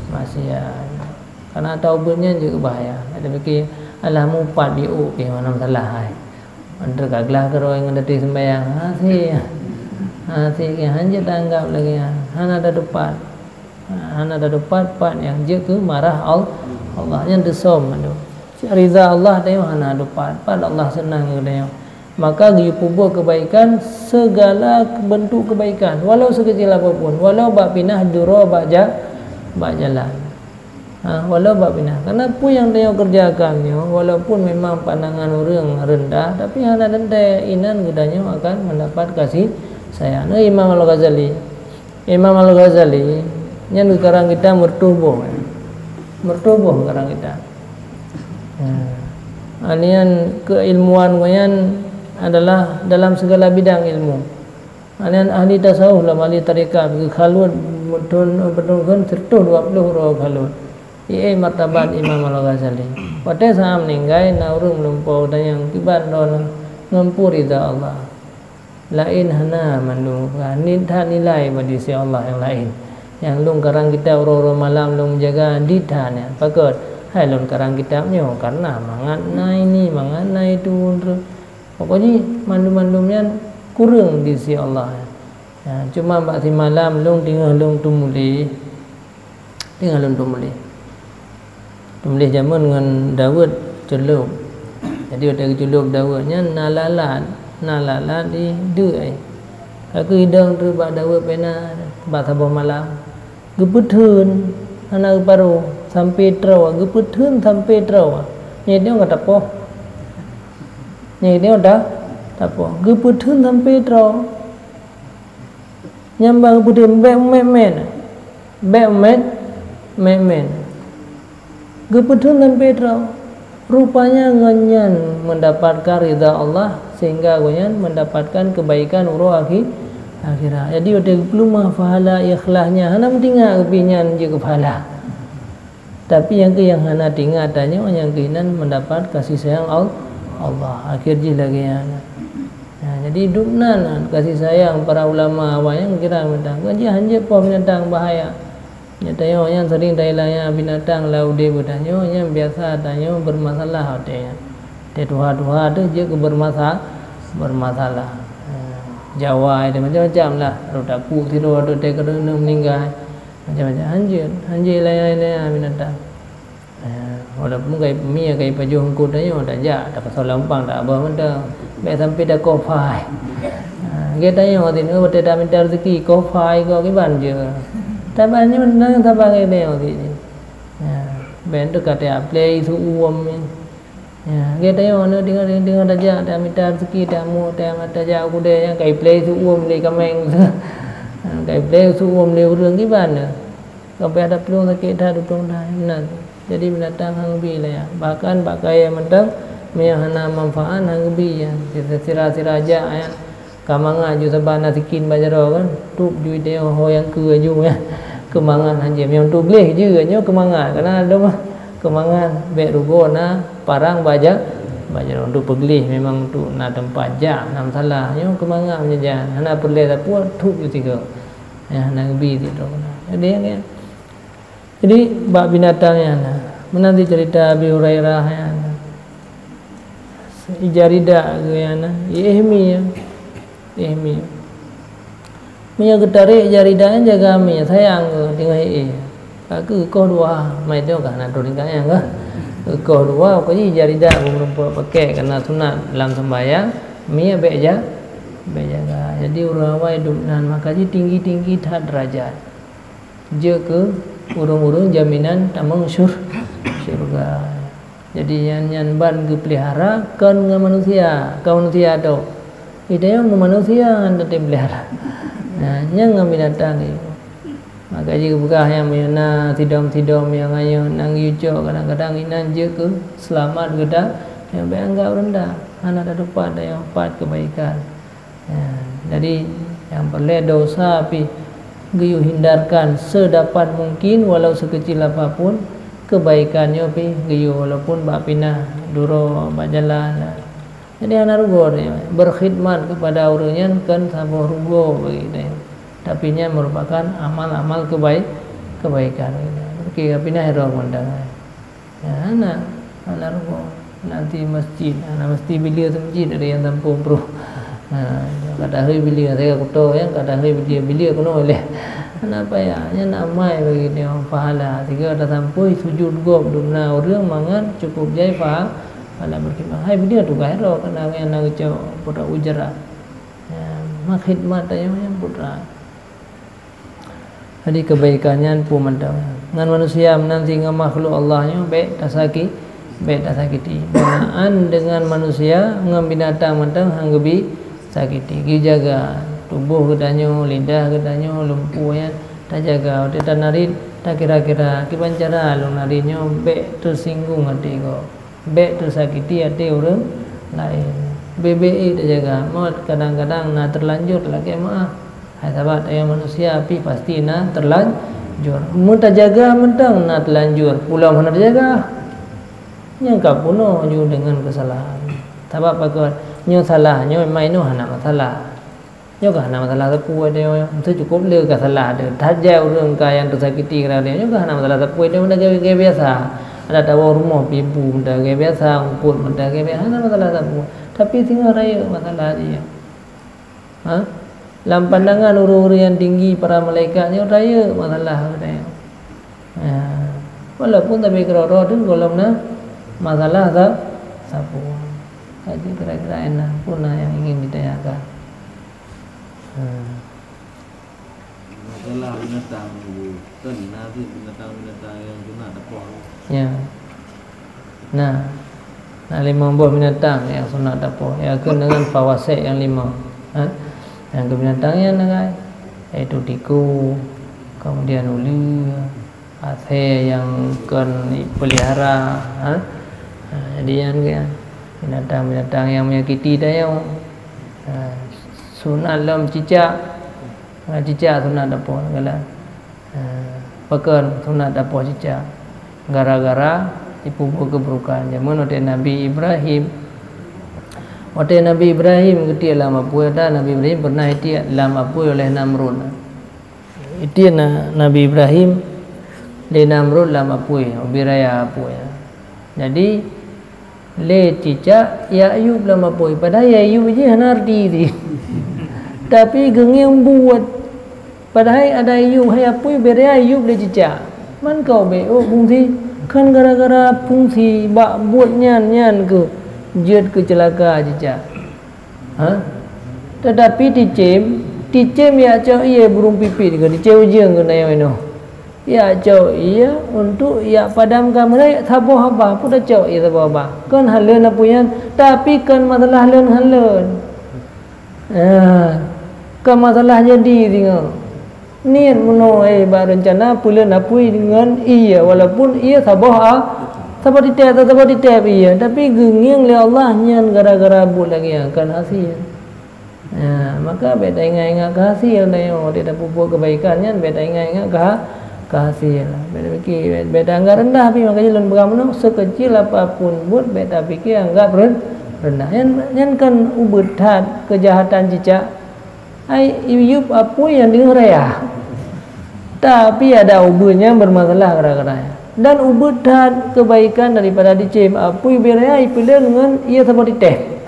maksiat. Karena taubat nyan jeuet bahaya. Ada pikir, "Alah, mupat di u pih mana masalah hai." Antar ka glah keudroe ngon dati sembayang. Hase. Hase ke hanjeuet taanggap lagèe nyan. Hana tatupat. Ha, hana tatupat pat nyang jeuet keu marah Al-, Allah. Nyan teusöm mandum. Ridha Allah tanyoe hana tatupat. Pat Allah seunang keu tanyoe. Maka geupeubuet kebaikan, segala bentuk kebaikan, walau sekecil apapun, walau bak pinah duroe bak ja-, bak jalan. Ha, walau bak pinah. Karena peue nyang tanyoe kerjakan nyoe, walaupun memang pandangan ureueng rendah, tapi hana teuntèe inan geutanyoe akan mendapat kasih sayang. Nah, Imam Al-Ghazali. Imam Al-Ghazali nyan geukarang kitab meureutoh boh. Meureutoh boh geukarang kitab. Ya. Nyan keilmuan gobnyan adalah dalam segala bidang ilmu. Nyan ahli tasawuf lom, ahli tarekat, geukhaluet meuthon, meuthon seureutoh dua ploh uroe khaluet. Ié martabat Imam Al-Ghazali. Watèe saat meuninggai, na ureueng lumpoe tanyong, "Kiban droeneuh, ngon peue ridha Allah?" Laén hana mandum, ni that nilai bak di sisi Allah nyang laén. Nyang lôn karang kitab uroe-uroe malam lôn jaga di that nyan. Pakon? Hai lôn karang kitab nyoe karena mangat na ini, mangat na itu. Pokok jih mandum-mandum nyan kureueng di sisi Allah. Ya, cuma bak simalam lôn teungoh lôn teumuléh. Teungoh lôn teumuléh. Teumuléh jameun ngon Daud culôb. Jadi watèe geuculôb Daud nyan na lalat, na lalat di deuk ai. Ka geuhidong treuk bak Daud pena bak saboh malam. Geupeutheun hana geuparoh sampoe troe, geupeutheun sampoe troe. Nyan teungoh ka tapoh. Nyan teungoh ta-, tapoh. Geupeutheun sampoe troe. Nyang ban geupeutheun bèk meumet-met. Bèk meumet-met. Geupeutheun sampoe troe. Rupanya ngon nyan mendapatkan ridha Allah sehingga gobnyan mendapatkan kebaikan uroe akhi-, akhirat. Jadi watèe geupeuleumah pahala ikhlas nyan hana meutingat geubi nyan jeuet keu pahala. Tapi nyang keuh nyang hana teuingat tanyoe, nyang keuh inan mendapat kasih sayang Al-, Allah. Akhir jih lagèe nyan. Nah, jadi dum nan kasih sayang para ulama awai nyang kira mantong. Kan jih hanjeuet poh binatang bahaya. Nyan tanyoe nyan sering tailanya binatang lam udép geutanyoe, nyan biasa tanyoe bermasalah watèe nyan. Watèe tuha-tuha tu jeuet keu bermasa-, bermasalah. Nah, Jawa itu macam-macam lah. Ada takut tiroe, ada teuka meninggai. Macam-macam. Hanjeuet, hanjeuet ilaya-ilaya binatang. Eh, walaupun kai, mi kai pajoh eungkôt tanyoe, tajak, tapasoe lam umpang, tak abah mantong. Bèk sampoe takoh phai. Ha, geutanyoe tinoe watèe tamita rezeki, koh phai kok kiban jeuet. Taban nyoe, nang saban geutanyoe tinoe. Ha, bèk teuka taplei su uem nyoe. Ya, geutanyoe nyoe teungoh, teungoh tajak, tamita rezeki, tamu, tam-, tajak u keudè nyan, kai plei su uem lé kaméng. Ha, kai pleng seuuem lé ureuëng kiban na. Sampai ada plueng sakét that, tutong that, meunan. Jadi binatang han geubi lé. Bahkan bak kayée mantong, meunyoe hana manfaat han geubi ya. Sira-sira jak ya. Ka mangat ju saban na sikin bak jaroe kan. Tup ju itée ho nyang keu ju ya. Keu mangat han jeuet. Meunyoe tup gleh jeuet nyoe keu mangat. Karena ada mah keu mangat bék rugoe na parang bak ja-, bak jaroe. Untuk peugleh memang untuk na teumpat jak, na masalah. Nyoe keu mangat meunyoe jak. Hana peureulée sapeue tup ju tiga. Ya, hana geubi tiga. Jadi, ya, jadi bak binatang nyan na. Meunan di cerita Abi Hurairah nyan na. Ija rida geuh nyan na. Iéh mi ya. Iéh mi. Meunyoe geutarek ija rida nyan jaga mi, sayang geuh tinggai iéh. Ka keu koh dua, mai teuka na turun tingkat nyan geuh. Koh dua, pokok jih ija rida beumeureumpok pakai karena sunat lam sembahyang, mi bék ja-, bék jaga. Jadi ureuëng awai duek nan maka jih tinggi-tinggi that derajat. Jeuet keu ureuëng-ureuëng jaminan tamong syur-, syurga. Jadi nyan, nyan ban geupeulihara kon ngon manusia, kon manusia tok. Ita nyoe ngon manusia ngon tatem peulihara. Nah, nyan ngon binatang nyoe. Maka jih geupeugah nyan meunyoe na sidom-sidom nyang ayeue nang yucok kadang-kadang inan jeuet keu seulamat geuta, nyan bék anggab rendah. Hana tatupat dan nyan pat keubaikan. Ya, jadi nyang peureulée dosa pih geuyue hindarkan sedapat mungkin walau sekecil apapun, keubaikan nyoe pih geuyue walaupun bak pinah duroe bak jalan. Jadi hana rugoe nyoe, berkhidmat kepada ureuëng nyan kon saboh rugoe bagi geutanyoe. Tapi nyan merupakan amal-amal kebai-, kebaikan. Oke, pinah droe mantong. Ya, hana, hana rugoe. Nanti masjid, hana mesti bilia teumasjid ada nyang tampông pruh. Ha, ka tahôi bilia, saya kuto ya, ka tahôi bilia, bilia keunoe lé. Hana payah, nyan amai bagi dia pahala. Tiga ada sampui sujud gob dumna ureuëng mangat cukup jai pa-, pahala berkhidmat. Hai bilia tugaih droe keunan nyang na geucok putra ujra. Ya, meukhidmat tanyoe nyang putra. Jadi keubaikan nyan peue mantong. Ngon manusia meunan cit ngon makhluk Allah nyoe bék tasaki-, bék tasakiti. Meunan deungon manusia ngon binatang mantong han geubi sakiti. Geujaga tuboh geutanyoe, lidah geutanyoe, lumpue nyan tajaga. Watée tanarit, takira-kira kiban cara lôn narit nyoe bék teusinggung até gob. Bék teusakiti até ureuëng laén. Beu-beu ék tajaga, mot kadang-kadang na teulanjur lakée meuáh. Hai sabat ayah manusia pih pasti na teulanjur. Meutajaga mantong na teulanjur, pulam hana tajaga. Nyang ka punoh ju deungon keusalahan. Sabab pakon nyoe salah, nyoe mai nyoe hana masalah. Nyoe ka hana masalah sapeue deh, meusti cukup le ka salah deh. That jai ureuëng ka nyang teusakiti keudeh, nyoe ka hana masalah sapeue deh, meunan gaya biasa. Ada tawoe rumoh pih bu meunan gaya biasa, eungkot meunan gaya biasa, hana masalah sapeue. Tapi singoh rayeuk masalah jih. Ha? Lam pandangan ureuëng-ureuëng nyang tinggi, para malaikat nyoe rayeuk masalah geutanyoe. Ya. Walaupun tapi keudroe-droe tu gohlom na masalah sa-, sapeue. Jadi kira-kira ena pun na nyang ingin ditanyakan. Hmm. Masalah binatang tu, kan na cit binatang-binatang nyang sunat tapoh. Ya. Nah, na limong boh binatang nyang sunat tapoh. Ya, keu deungon fawasek nyang limong. Ha? Nyang keu binatang nyan na, yaitu tiku, kemudian uleue, asée nyang kon peulihara, ha? Ha, jadi nyan kan binatang-binatang nyang menyakiti tanyoe. Ha, sunat lom cicak. Ha, cicak sunat tapoh galak. Ha, pakon sunat tapoh cicak? Gara-gara jipeubuet keubeurukan. Jameun watée Nabi Ibrahim, watée Nabi Ibrahim geutiek lam apui, ata Nabi Ibrahim pernah itiek lam apui oleh Namrud. Itiek na-, Nabi Ibrahim lé Namrud lam apui, ubé raya apui. Jadi, lé cicak Yakub lam apui. Padahai Yakub jih hana arti jih. Tapi geungieng buet. Padahai ada Yakub hai apui, ubé raya Yakub lé cicak. Man kau bék ôk fungsi? Kan gara-gara fungsi bak buet nyan, nyan keuh jeuet keu ceulaka cicak. Ha? Tetapi ticém, ticém jak cok ié burung pipit keuh, ticém ujeuen keuh na nyang inoe. Jak cok ié untuk jak padamkan meureuek saboh babah, peue tacok ié saboh babah. Kon haleuen apui nyan, tapi kon masalah leuen haleuen. Ha, kon masalah jadi singoh. Niet meunoe, eh, bak reuncana peuleuen apui ngon ié, walaupun ié saboh a-, saboh titép, saboh titép ié, tapi geungieng lé Allah nyan gara-gara buet lagée nyan kon hasé. Ya, maka bék taingat-ingat keu hasé, tanyoe watée tapeubuet keubaikan nyan bék taingat-ingat keu ha-, keu hasé. Bék tapike, bék, bék taanggap reundah pih, maka jih lôn peugah meunoe, seukeucil apapun buet bék tapike anggap ren-, reundah. Nyan, nyan kan ubeut that keujahatan cicak. Ai, yub apui nyang deungon raya. Tapi ada ubeut nyang bermasalah gara-gara nyan. Dan ubeut that keubaikan daripada dicém apui beu raya ipeuleuen ngon ié saboh titép.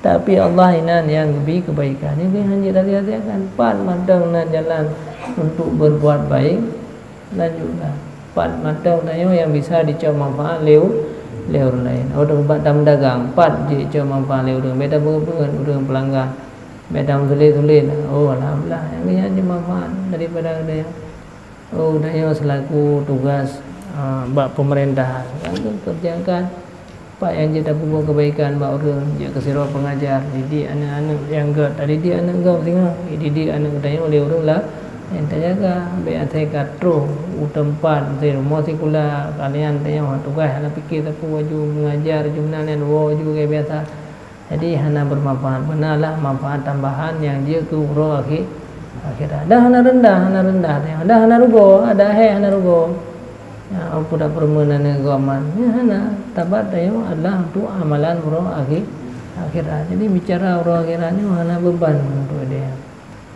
Tapi Allah inan nyang geubri keubaikan. Nyan keuh hana jeuet hati-hati akan. Pat mantong na jalan untuk berbuat baik, lanjutlah. Pat mantong tanyoe nyang bisa jicok manfaat lé u-, lé ureuëng laén. Oh, bak tameudagang, pat jicok manfaat lé ureuëng. Bék tapeungeut-peungeut ureuëng peulanggan. Bék tameusulet-sulet. Oh, alhamdulillah, nyang nyan jeuet manfaat daripada geutanyoe. Oh, geutanyoe seulaku tugas, ah, bak pemerintah, kan, kerjakan. Pat nyang jeuet tapeubuet keubaikan bak ureuëng, jeuet keu sidroe peungajar, didik aneuëk-aneuëk nyang gét, tadidik aneuëk gob singoh, didik aneuëk geutanyoe lé ureuëng la-, nyang tajaga, bék asai ka troh u teumpat, di rumoh sikula, kalian tanyoe tugaih hana pike sapeue, laju meungajar, laju meunan nyan woe laju lagée biasa. Jadi hana bermanfaat, beunalah manfaat tambahan nyang jeuet keu uroe akhé-, akhirat. Dah hana reundah, hana reundah tanyoe, dah hana rugoe, ada hék hana rugoe. Ya, walaupun dak peurumoh na ngon goman, nyan hana. Tabat tanyoe adalah untuk amalan uroe akhé-, akhirat. Jadi bicara uroe akhirat nyoe hana beuban untuk dia.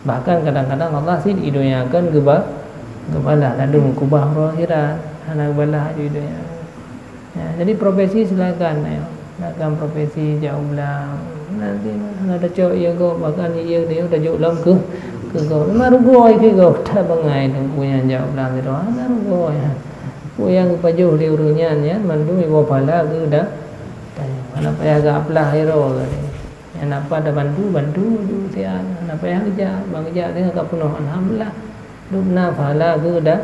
Bahkan kadang-kadang Allah sit idonyakan geuba-, geubalah, lalu meukeubah uroe akhirat, hana geubalah aju idonyakan. Ya, jadi profesi silakan, ya. Silakan profesi jak u blang. Nanti hana tacok ié gob, bahkan ié tanyoe tajok lom keu, keu gob. Memang rugoe keu gob, that bangai teungku nyan jak u blang sidroe. Hana rugoe, ya. Peue nyang geupajoh lé ureuëng nyan, nyan mandum iboh pahala keu geutanyoe. Hana payah geuaplah sidroe. Nyang na pat tabantu, bantu ju siat. Hana payah geujak, ban geujak teuh ka peunoh, alhamdulillah. Dum na pahala geuda.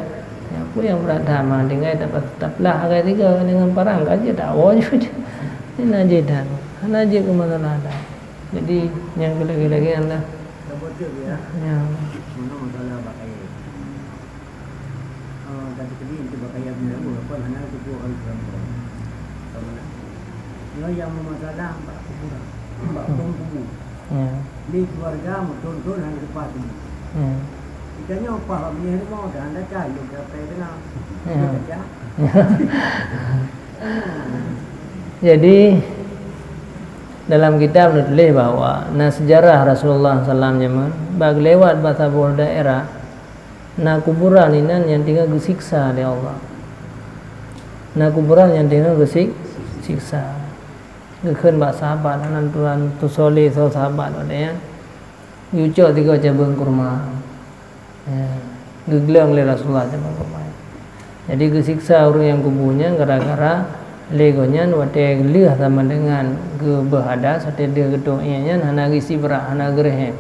Nyang peue nyang brat that, ma tinggai tapa-, taplah agai tiga deungon parang ka jeuet tawoe ju. Nyan na jeuet that. Hana jeuet keu masalah that. Jadi, nyang keu lagée-lagée nyan lah. Saboh teuk ya. Ya. Meunan masalah bak kayée. Ah, tapi tadi itu bak kayée punya lagu, apa hana tu buat orang dalam. Sama lah. Nyoe nyang meumasalah bak kuburan, bak Hmm. Kubu. Ya. Di keluarga meuthon-thon hana leupah tu. Ya. Kita nyoe pah bak meunyoe rumoh dan anda cah yuk dapat kenal. Ya. Kita cah. Jadi, dalam kitab neutuléh bahwa na seujarah Rasulullah sallam jameun, bak geulewat bak saboh daerah, na kuburan inan nyang teungoh geusiksa lé Allah. Na kuburan nyang teungoh geusik-, siksa. Geukheun bak sahabat, hana tuan tusolé soe sahabat watée nyan. Geucok tiga cabeueng kurma. Ya, geugleueng lé Rasulullah cabeueng kurma. Jadi geusiksa ureuëng nyang kubu nyan gara-gara lé gobnyan watée lheueh sama deungon geubeuh hadas, watée lheueh geutôk ié nyan hana geuistibra, hana geureuhem.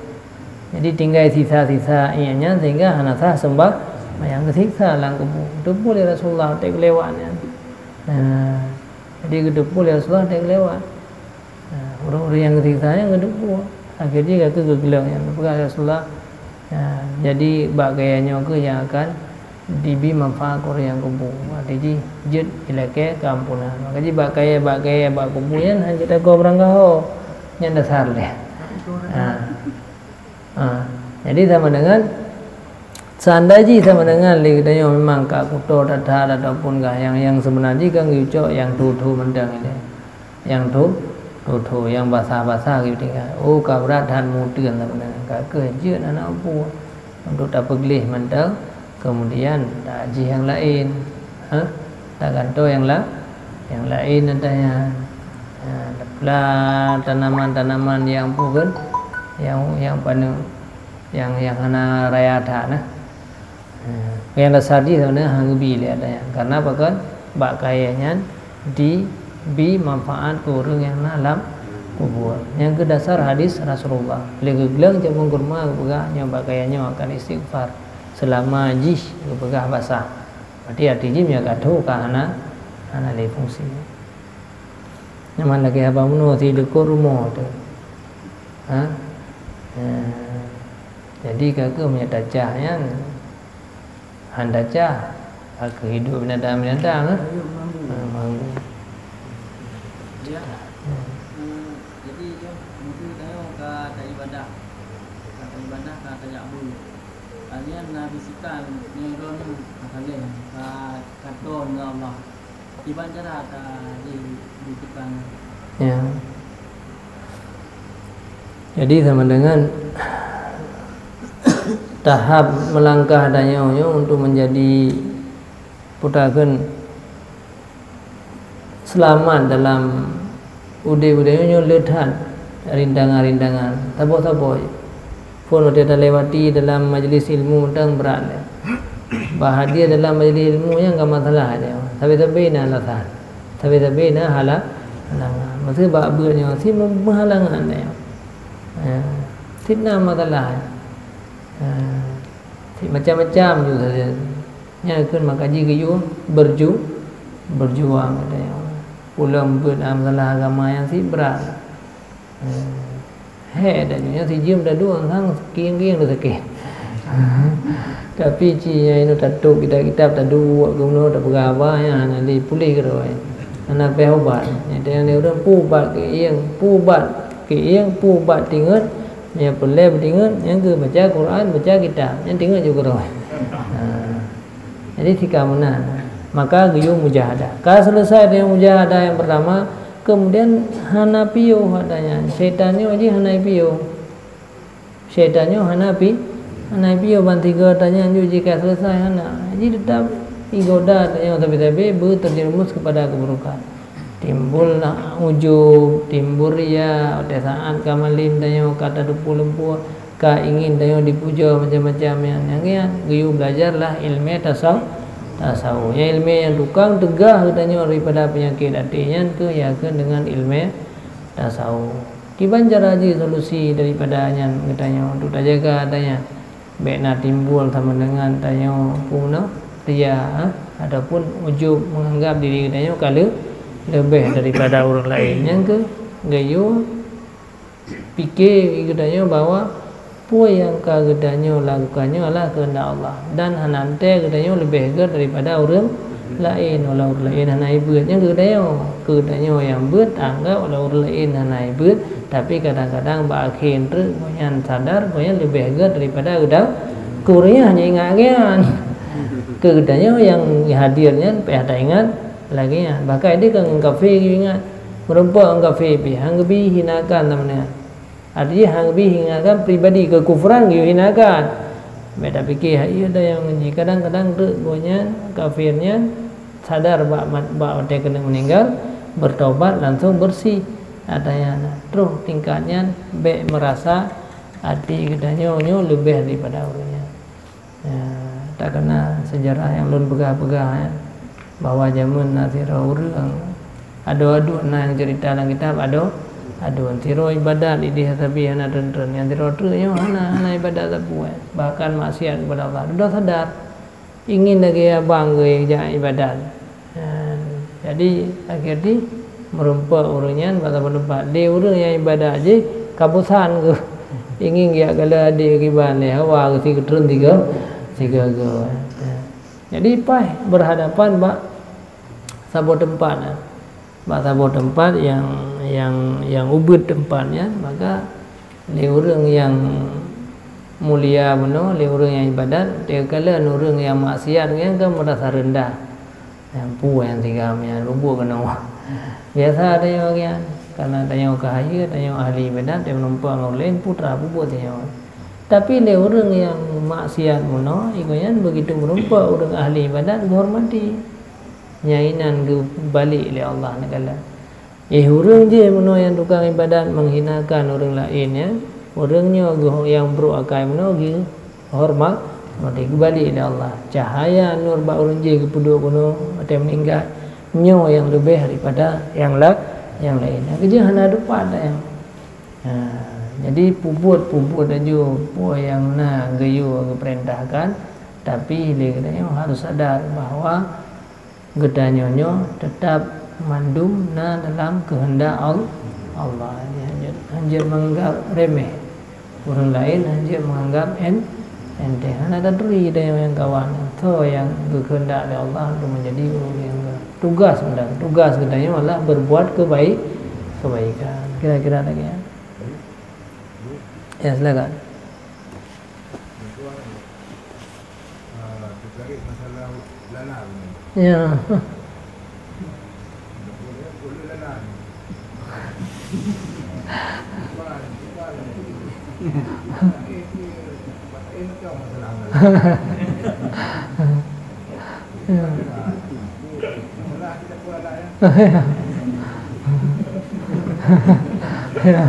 Jadi tinggai sisa-sisa ié nyan sehingga hana sah seumbah, nyang geusiksa lam kubu. Geuteupeue lé Rasulullah watée geulewat nyan. Nah, jadi geuteupeue lé Rasulullah watée geulewat. Nah, ureuëng-ureuëng nyang geusiksa nyan geuteupeue. Akhé jih ka kheueh geugleueng nyan, geupeugah lé Rasulullah, ya, jadi bak kayée nyoe kheueh nyang akan jibi manfaat keu ureuëng nyang kubu. Akhé jih jeuet ilakée keuampunan. Maka jih bak kayée, bak kayée, bak kubu nyan hana jeuet tagoe beurangkaho. Nyan dasar lé. Ha. Ha. Jadi sama dengan, seandai jih sama dengan lé geutanyoe memang ka kuto that-that ataupun ka nyang, nyang seubeuna jih kan geucok nyang tho-tho mantong ilée. Nyang tho, tho-tho, nyang basah-basah geutinggai. Oh, ka brat that meuteun sapeue nyan. Ka kheueh jeuet aneuk pu untuk tapeugleh mantong, kemudian tajih nyang laén. Ha? Tagantoe nyang la-, nyang laén ata nyan. Ha, tapla tanaman-tanaman nyang pu kheun, nyang, nyang paneuk, nyang, nyang hana raya that nah. Nyang dasar jih sebenarnya hana geubi lé ata nyan. Karena pakon? Bak kayée nyan dibi manfaat keu ureuëng nyang na lam kubur. Nyang keu dasar hadis Rasulullah. Lé geugleueng cabeueng kurma geupeugah nyoe bak kayée nyoe akan istighfar selama jih geupeugah basah. Berarti até jih meunyoe ka tho ka hana, hana lé fungsi. Nyaman lagée haba meunoe si deukot rumoh teuh. Ha? Eh, jadi ka kheueh meunyoe tacah nyan, Han tacah, ka keuh hidup binatang-binatang, eh? Hidup mengganggu. Ha, mengganggu. Ya. Hmm. Eh, jadi, jom, mungkin tanyoe ka taibadah. Ka taibadah, ka tajak beuet. Kalian na bisikan, nyoe droeneuh ka saleh, ka, ka droe ngon Allah. Kiban cara ka di, di tukang. Ya. Jadi sama dengan tahap melangkah tanyoe nyoe untuk menjadi, peue takheun, selamat dalam udeb-udeb nyoe le that rintangan-rintangan. Saboh-saboh. Phon watée talewati dalam majlis ilmu teuh brat lé. Bah hadir dalam majlis ilmu nyan ka masalah nyoe. Sabe-sabe na alasan. Sabe-sabe na hala-, halangan. Maksud bak beuet nyoe si meuhalangan nyoe. Ya. Sit na masalah. Ya. Sit macam-macam ju saja. Nyan keuh maka jih geuyue berju-, berjuang katanya. Ulôn beuet masalah agama nyang sit brat. Hmm. Hék dak nyoe, si jeuem tadu sang kieng-kieng teu sakét. Tapi ci nyang inoe tatôb kitab-kitab, taduek keunoe, tapeugah haba nyan hana lé puléh keudroe. Hana péh ubat. Nyan teuh nyang ureuëng pubat keuieng, pubat keuieng, pubat tingeut, nyang peureulée beutingeut, nyang keu baca Quran, baca kitab, nyang tingeut ju keudroe. Ha. Jadi tika meunan. Maka geuyue mujahadah. Ka selesai dengan mujahadah yang pertama, kemudian hana piôh katanya. Syaitan nyoe jih hana piôh. Syaitan nyoe hana pi-, hana piôh ban tiga tanyan ju jih ka selesai hana. Jadi tetap igoda tanyoe sabe-sabe beuterjerumus kepada keburukan. Timbul lah ujub, timbul ria, watée saát ka malem tanyoe ka tadeupu lumpur, ka ingin tanyoe dipuja macam-macam nyan. Nyang nyan geuyue belajarlah ilmu tasawuf. Tasawuf. Nyan ilmu nyang tukang teugah geutanyoe daripada peunyakét até nyan keuh yakeuh dengan ilmu tasawuf. Kiban cara jih solusi daripada nyan geutanyoe untuk tajaga tanyan. Bék na timbul sama dengan tanyoe puna ria, ha, ataupun ujub menganggap diri geutanyoe ka le-, leubeh daripada ureuëng laén. Nyang keu geuyue pike geutanyoe bahwa peue nyang ka geutanyoe lakukan nyoe adalah keuheundak Allah dan hana teuntée geutanyoe leubeh gét daripada ureuëng laén, walau ureuëng laén hana ibeuet. Nyang keu geutanyoe, keu geutanyoe nyang beuet anggap walau ureuëng laén hana ibeuet, tapi kadang-kadang bak akhé treuk gobnyan sadar gobnyan leubeh gét daripada geutanyoe. Keu ureuëng nyan hana ingat lagée nyan. Keu geutanyoe nyang hadir nyan payah taingat lagée nyan. Bahkan ideh ka ngon kafé geuingat. Meureumpok ngon kafé pih, han geubi hinakan sama dengan. Artinya han geubi hinakan pribadi, kekufuran geuhinakan. Bék tapike hai ada nyang jih kadang-kadang treuk gobnyan kafé nyan sadar bak mat-, bak watée keuneuk meuninggai, bertobat langsung bersih. Artinya troh tingkat nyan bék meurasa até geutanyoe nyoe leubeh daripada ureuëng nyan. Ya, takana seujarah nyang lôn peugah-peugah, ya, bahwa jameun na sidroe ureuëng, adoe aduen na nyang ceurita lam kitab, adoe aduen. Sidroe ibadat ideh sabe hana treun-treun, nyang sidroe treuk nyoe hana, hana ibadat sapeue, bahkan maksiat kepada Allah. Dudoe sadar, ingin lagée abang geuh jak ibadat. Ha, jadi, akhé jih meurumpok ureuëng nyan bak saboh teumpat. Lé ureuëng nyang ibadat jih ka bosan geuh. Ingin geujak kalon adé kiban lé hawa geuh si geutreun sigoe, sigoe-goe. Ha. Jadi, paih berhadapan bak saboh teumpat, ha. Bak saboh teumpat nyang, nyang, nyang ubit teumpat nyan, maka lé ureuëng nyang mulia bunoe, lé ureuëng nyang ibadat, teukalon ureuëng nyang maksiat nyan ka meurasa reundah. Nyang peue nyang tinggai nyan, bubuet keunoe. Biasa tanyoe nyan, karena tanyoe ka hayeue, tanyoe ahli ibadat, tanyoe meurumpok ngon ureuëng laén, putra bubuet tanyoe. Tapi lé ureuëng nyang maksiat bunoe, gobnyan begitu meurumpok ureuëng ahli ibadat, geuhormati. Nyan inan geubalek lé Allah Taala. Eh, ureuëng jih meunoe nyang tukang ibadat menghinakan ureuëng laén nyan, ureuëng nyoe geuh-, nyang brok akai meunoe geuhormat, maka geubalek lé Allah. Cahaya nur bak ureuëng jih geupeuduek bunoe watée meuninggai, nyoe nyang leubeh daripada nyang la-, nyang laén. Nyang keujeuet hana dupat nyan. Ha, jadi pubuet-pubuet laju peue nyang na geuyue geupeurintahkan, tapi lé geutanyoe harus sadar bahwa geutanyoe nyoe teutab mandum na dalam keuheundak Al-, Allah. Jadi, hanjeuet, hanjeuet meunganggab remeh. Ureuëng laén hanjeuet meunganggab en-, enteng. Hana taturi tanyoe nyang kawan. Soe nyang geukheundak lé Allah untuk menjadi ureuëng nyang tugas mantong. Tugas geutanyoe adalah berbuat kebaik, kebaikan. Kira-kira lagée nyan. Ya, silakan. Ya. Ya.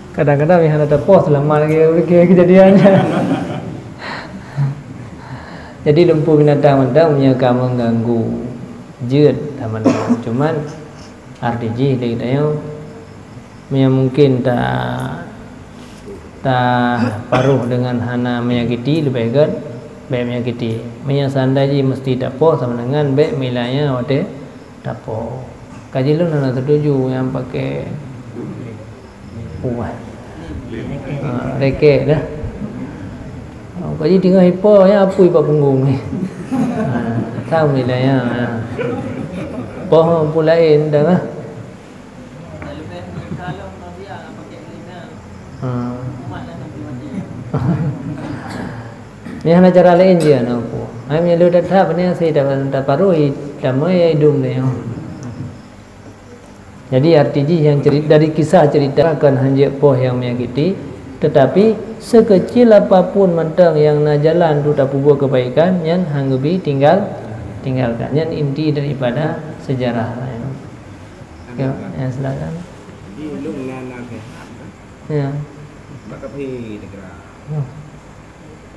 Kadang-kadang nyang hana tapoh seulamat lagée, lagée keujadian nyan. Jadi, lumpur binatang mantong meunyoe ka meuganggu jeuet sama dengan. Cuman, arti jih lé geutanyoe, meunyoe mungkin ta, taparoh deungon hana menyakiti, leubeh gét bék menyakiti. Meunyoe seandai jih meusti tapoh sama dengan bék meuilée watée tapoh. Kaji lôn hana setuju nyang pakai puah. Ha, rekek dah. Ha, kaji teungoh ipo, ya apui bak punggong ni. Ha, tahu ni dah, ya, ya. Poh pun lain dah lah. Ha. Ni hana cara lain je, na apa. Hai meunyoe lôn that-that, ni hase ta, taparoh, i, tamai idong dia. Jadi, arti jih nyang ceri-, dari kisah cerita kon hanjeuet poh nyang menyakiti, tetapi sekecil apapun mantong nyang na jalan untuk tapeubuet kebaikan, nyan han geubi tinggal, tinggalkan. Nyan inti daripada sejarah. Ya, ya, silakan. Jadi, ulôn na, na sehat, kan? Ya. Bak kaphé teugerak. Ya.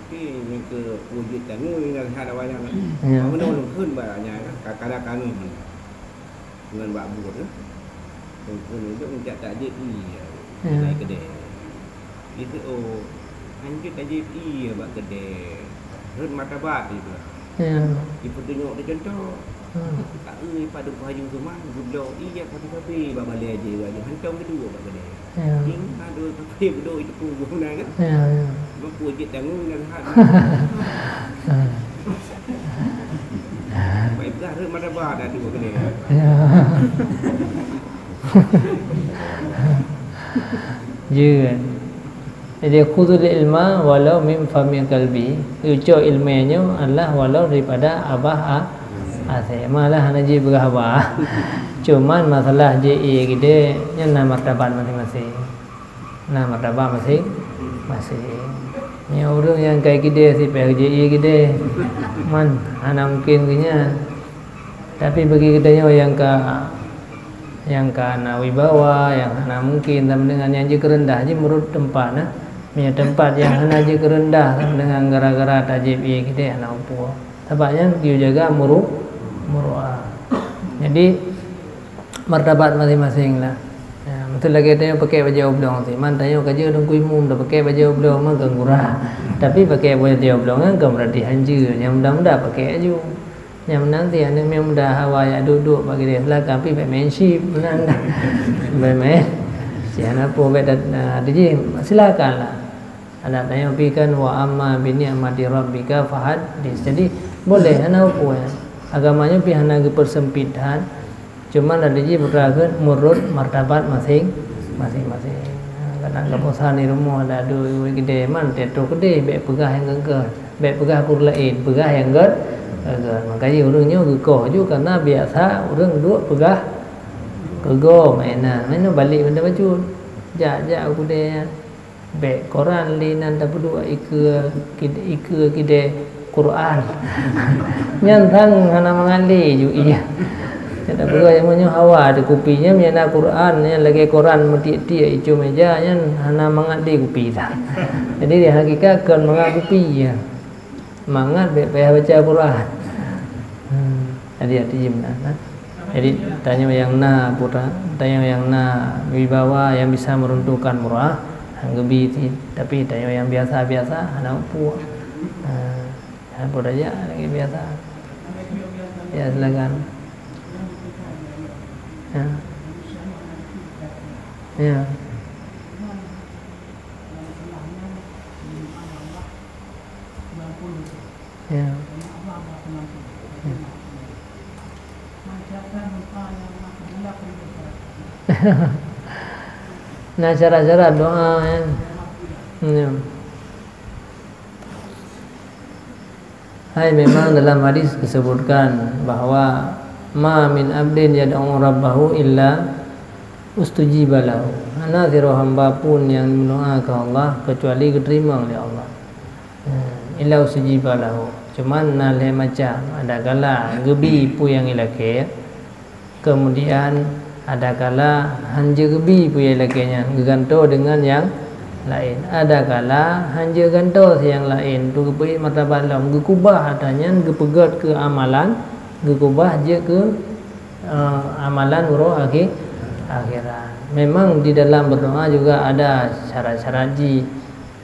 Tapi, nyang keu wujud tanyoe, na sehat awaknyan, kan? Ya. Bak meunoe lôn kheun bak nyan, kan? Ka-, kadang kangen. Ngon bak buet, eh. Teungku nidok meuntak takjép ie, ya, di keudè. Itu, oh, hanjeuet takjép ie bak keudè. Rhot martabat itu. Ya. Ipeutunyok teuh contoh. Hmm. Ka eu padub payong teuma, geubloe ie sabe-sabe bak balée jih, hantom geuduek bak keudè. Ya. Ingat dua sampai beudôk itu pun guna kan? Ya, ya. Mampu jeuet tanggong dan hat. Baik peugah rhot martabat dah tu kena. Ya. Jeuet. Jadi, "Khudhul ilma walau min fami kalbi." Ucok ilmu nyoe adalah walau daripada abah a-, asée. Malah hana jipeugah haba. Cuman masalah jeuet ie geude, nyan na martabat maséng-maséng. Na martabat maséng-maséng. Nyoe ureuëng nyang kai geude sipéh jeuet ie geude. Man, hana mungkin geuh nyan. Tapi bagi geutanyoe nyang ka, nyang ka na wibawa, nyang hana mungkin sama dengan nyang jeuet keu reundah jih meurut teumpat, nah. Meunyoe teumpat nyang hana jeuet keu reundah sama dengan gara-gara tajép ie geude hana upue. Sabab nyan geuyue jaga muru-, muruah. Jadi, martabat maséng-maséng lah. Ya, beutôi lagée tanyoe pakai bajée oblong tu. Man tanyoe ka jeuet Teungku Imum dah pakai bajée oblong, man ka gura. Tapi pakai bajée oblong kan, kan berarti hanjeuet. Nyang muda-muda pakai aju. Nyang meunan ti aneuëk miet muda hawa jak duek-duek bak geude, silakan, tapi bék main chip, meunan dah. Bék main. Sian apa bék dat-, na, tu jih, silakan lah. Adat tanyoe pi kan, "Wa amma bi ni'mati rabbika fahaddits." Jadi, boleh, hana apa ya. Agama nyoe pi hana geupeuseumpit that. Cuma dah jih putra kheun meurot martabat maséng, maséng-maséng. Kadang ka bosan di rumoh, dah duek geude man, teuh troh keudeh, bék peugah nyang geuh-geuh. Bék peugah peue laén, peugah nyang gét-, gét. Makajih ureuëng nyoe geukoh ju karena biasa ureuëng duek peugah keu gob, mainan. Mainan balek banda bacut. Jak-jak u keudè nyan. Bék koran lé nan tapeuduek ikeue kid-, ikeue kidè Quran. Nyan sang hana mangat lé ju ie. Nyan tapeuduek nyang meunyoe hawa di kupi nyan, nyan na Quran, nyan lagèe koran meutiek-tiek icue meja, nyan hana mangat lé kupi sang. Jadi, di hakikat kon mangat kupi, ya. Mangat bèk payah baca Quran. Hmm, jadi hati jih meunan, ha. Jadi, tanyoe nyang na putra, tanyoe nyang na wibawa, nyang bisa meruntuhkan murah, han geubi cit. Tapi tanyoe nyang biasa-biasa, hana upuk. Ha, hana upuk tajak lagèe biasa. Ya, silakan. Ya. Ya. Na syarat-syarat doa, ya. Ya. Hai, memang dalam hadis disebutkan bahwa, "Ma min abdin yad'u rabbahu illa ustujiba lahu." Hana sidroe hamba pun nyang meudoa keu Allah kecuali geuteurimong lé Allah. Hmm, illa ustujiba lahu. Cuman na lhée macam, adakala geubi peue nyang ilakée, kemudian adakala hanjeuet geubi peue nyang ilakée nyan, geugantoe deungon nyang laén. Adakala hanjeuet gantoe si nyang laén, tu geupeuék martabat lom, geukubah atra nyan, geupeugét keu amalan, geukubah jeuet keu, eh, amalan uroe akhé-, akhirat. Memang di dalam berdoa juga ada syarat-syarat jih.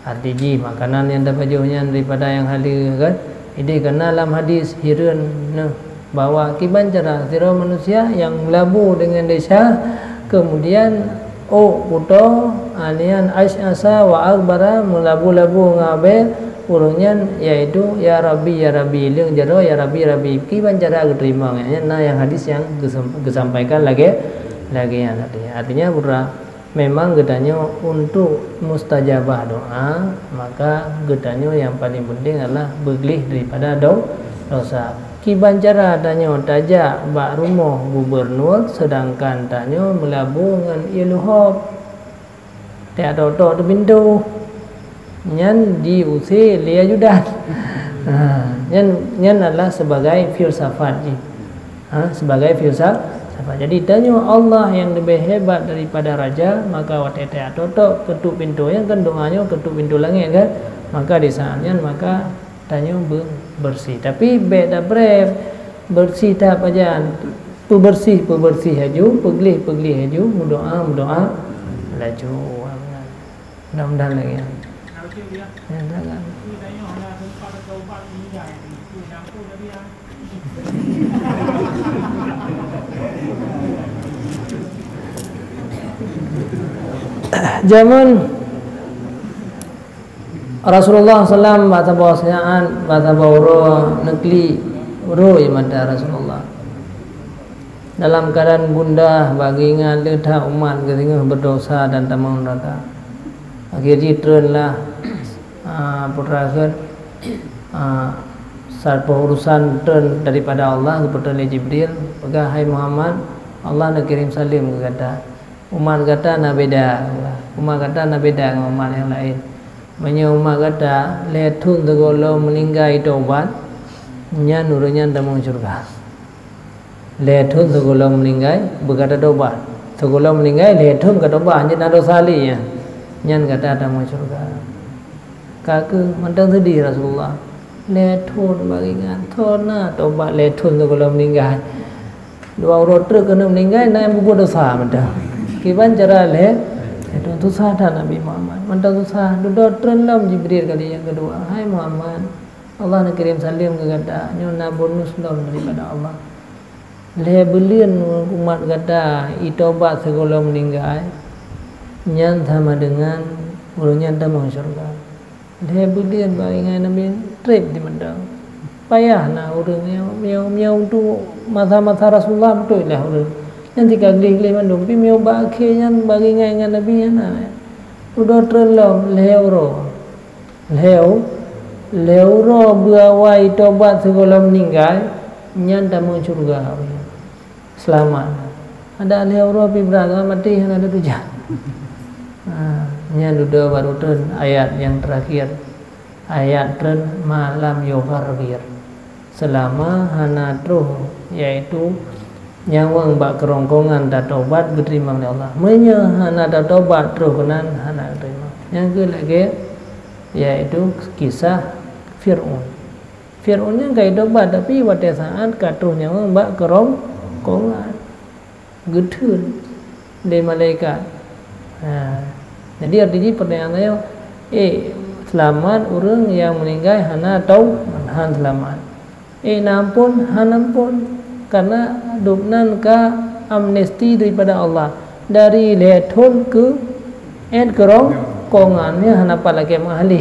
Arti jih, makanan nyang tapajoh nyan daripada nyang haleue, kan? Ideh kana lam hadis hireuen neuh bahwa kiban cara sidroe manusia nyang meulabu deungon desya, kemudian ôk kuto, a, nyan asy'asa wa aghbara, meulabu-labu ngon abée, ureuëng nyan yaitu, "Ya Rabbi, ya Rabbi," leueng jaroe, "Ya Rabbi, Rabbi." Kiban cara geuteurimong, nyan na nyang hadis nyang geusam-, geusampaikan lagée, lagée nyan artinya. Artinya, putra, Memang geutanyoe untuk mustajabah doa, maka geutanyoe nyang paling penting adalah beugleh daripada do-, dosa. Kiban cara tanyoe tajak bak rumoh gubernur, seudangkan tanyoe meulabu ngon ié luhob. Tajak tok-tok di pintoe. Nyan jiusé lé ajudan. Ha, nyan, nyan adalah sebagai filsafat jih. Ha, sebagai filsafat. Jadi, tanyoe Allah nyang leubeh hebat daripada raja, maka watée tajak tok-tok keutok pintoe nyan kan doa nyoe keutok pintoe langét kan? Maka di saat nyan, maka tanyoe be-, beureuséh. Tapi bék tapreh beureuséh that pajan. Peubeureuséh, peubeureuséh laju, peugleh, peugleh laju, meudoa, meudoa laju. Mudah-mudahan lagée nyan. Ya, silakan. Jameun Rasulullah sallam bak saboh saát, bak saboh uroe neuklik rui mata Rasulullah. Dalam keuadaan gundah, bak geuingat le that umat geuh singoh beudosa dan tamong neuraka. Akhé jih treun lah, a, putra kheun, a, saboh urusan treun daripada Allah, geupeutreun lé Jibril, peugah, "Hai Muhammad, Allah neukirém saleuem keu gata. Umat gata na beda, umat gata na beda ngon umat nyang laén. Meunyoe umat gata lhée thon sigohlom meuninggai taubat, nyan ureuëng nyan tamong syeuruga." Lhée thon sigohlom meuninggai, beugata tobat. Sigohlom meuninggai, lhée thon ka tobat, hana na dosa lé nyan. Nyan gata tamong syeuruga. Ka keuh mantong seudeh Rasulullah. Lhée thon bak ingat, thon na tobat lhée thon sigohlom meuninggai. Dua uroe treuk keuneuk meuninggai, na nyang peubuet dosa mantong. Kiban cara lhée, lhée thon susah that Nabi Muhammad. Mantong susah, dudoe treun lom Jibril kali nyang keudua. Hai Muhammad, Allah neukirém saleuem keu gata, nyoe na bonus lom daripada Allah. Lhée buleuen umat gata itobat sigohlom meuninggai, nyan sama deungon ureuëng nyan tamong syeuruga. Lhée buleuen bak ingat Nabi treb di mantong. Payah na ureuëng nyang, nyang, nyang untuk masa-masa Rasulullah beutôi lah ureuëng. Nyan tika gleh-gleh mandum, pi meunyoe bak akhé nyan bak ingat-ingat Nabi nyan na. Dudoe treun lom lhée uroe. Lhée u-, lhée uroe beuawai tobat sigohlom meuninggai, nyan tamong syeuruga. Seulamat. Adak lhée uroe pih brat, maté hana teutuja. Ha, nyan dudoe baru treun ayat nyang teurakhir. Ayat treun, "Ma lam yugharghir." Seulama hana troh, yaitu nyawöng bak keurongkongan tatobat geuteurimong lé Allah. Meunyoe hana tatobat troh keunan, hana geuteurimong. Nyang keu lagée, yaitu kisah Fir'aun. Fir'aun nyan ka itobat, tapi watée saát ka troh nyawöng bak keurongkongan. Geutheun lé malaikat. Ha. Jadi, arti jih pertanyaan saya, eh, seulamat ureuëng nyang meuninggai hana tau-, hana seulamat. Eh, na amphon, hana amphon. Karena gobnyan ka amnesti daripada Allah. Dari lhée thon keu ét keurong-, kongan, nyan hana pat lakée meuahli.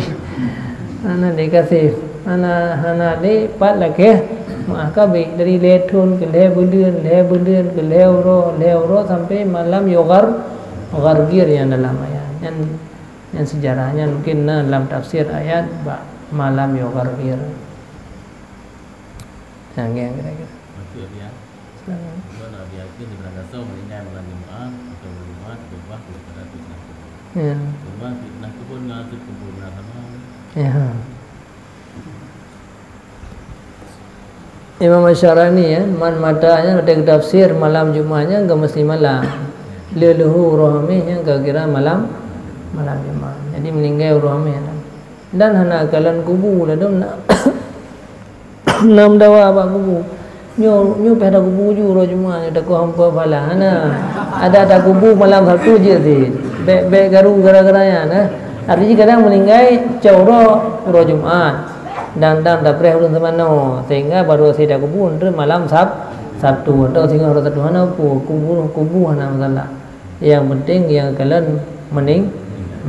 Hana dikasih, hana, hana dipat lakée Maah kabeh dari lhèe thôn keu lhèe buleuen, lhèe buleuen keu lhèe uroe, lhèe uroe sampai malam yugharghir nyang dalam ayat. Nyan, nyan seujarah nyan mungkin na lam tafsir ayat bak malam yugharghir. Nah, nyan kira-kira. Maksud dia, Nah. Tuan Abi Hakim di Belanda Song meninggal malam Jumaat atau Jumaat berubah kepada fitnah kubur. Ya. Berubah fitnah kubur dengan azab kubur yang sama. Ya. Imam Asy-Syarani, ya, man mata nyan watèe geutafsir malam Jumaat nyan ka meusti malam. Lé leuhô uroe Hamèh nyan ka kira malam, malam Jumaat. Jadi meninggai uroe Hamèh nyan. Dan hana kalon kubu ladôm na, na meudawa bak kubu. Nyoe, nyoe pih ada kubu ju uroe Jumaat nyoe takot hampa bala. Hana. Ada, ada kubu malam Sabtu jeuet sit. Bèk, bèk garu gara-gara nyan, nah. Artinya kadang meninggai cok uroe, uroe Jumaat. Dan, dan tapreh ulôn teumanoe, sehingga baru sit takubu treuk malam Sab-, Sabtu. Atau singoh uroe Sabtu hana peue, kubu, kubu hana masalah. Yang penting yang kalon mening-,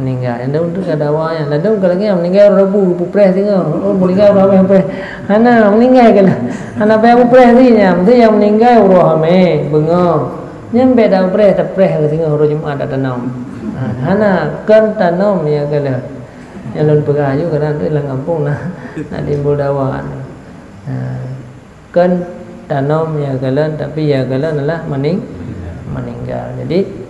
meninggai. Ladôm tu ka dawa nyan. Ladôm ka lagèe meninggai uroe Rabu, peupreh singoh. Oh, meninggai uroe Hamèh preh. Hana, meninggai kalon. Hana payah peupreh sit nyan. Mesti yang meninggai uroe Hamèh, beungoh. Nyan bèk tapreh, tapreh singoh uroe Jumaat tanom. Ha, hana, kon tanom nyang kalon. Nyang lôn peugah aju kadang tu lam gampông na, na timbul dawa. Ha. Kon tanom nyang kalon, tapi nyang kalon adalah mening-, meninggal. Jadi,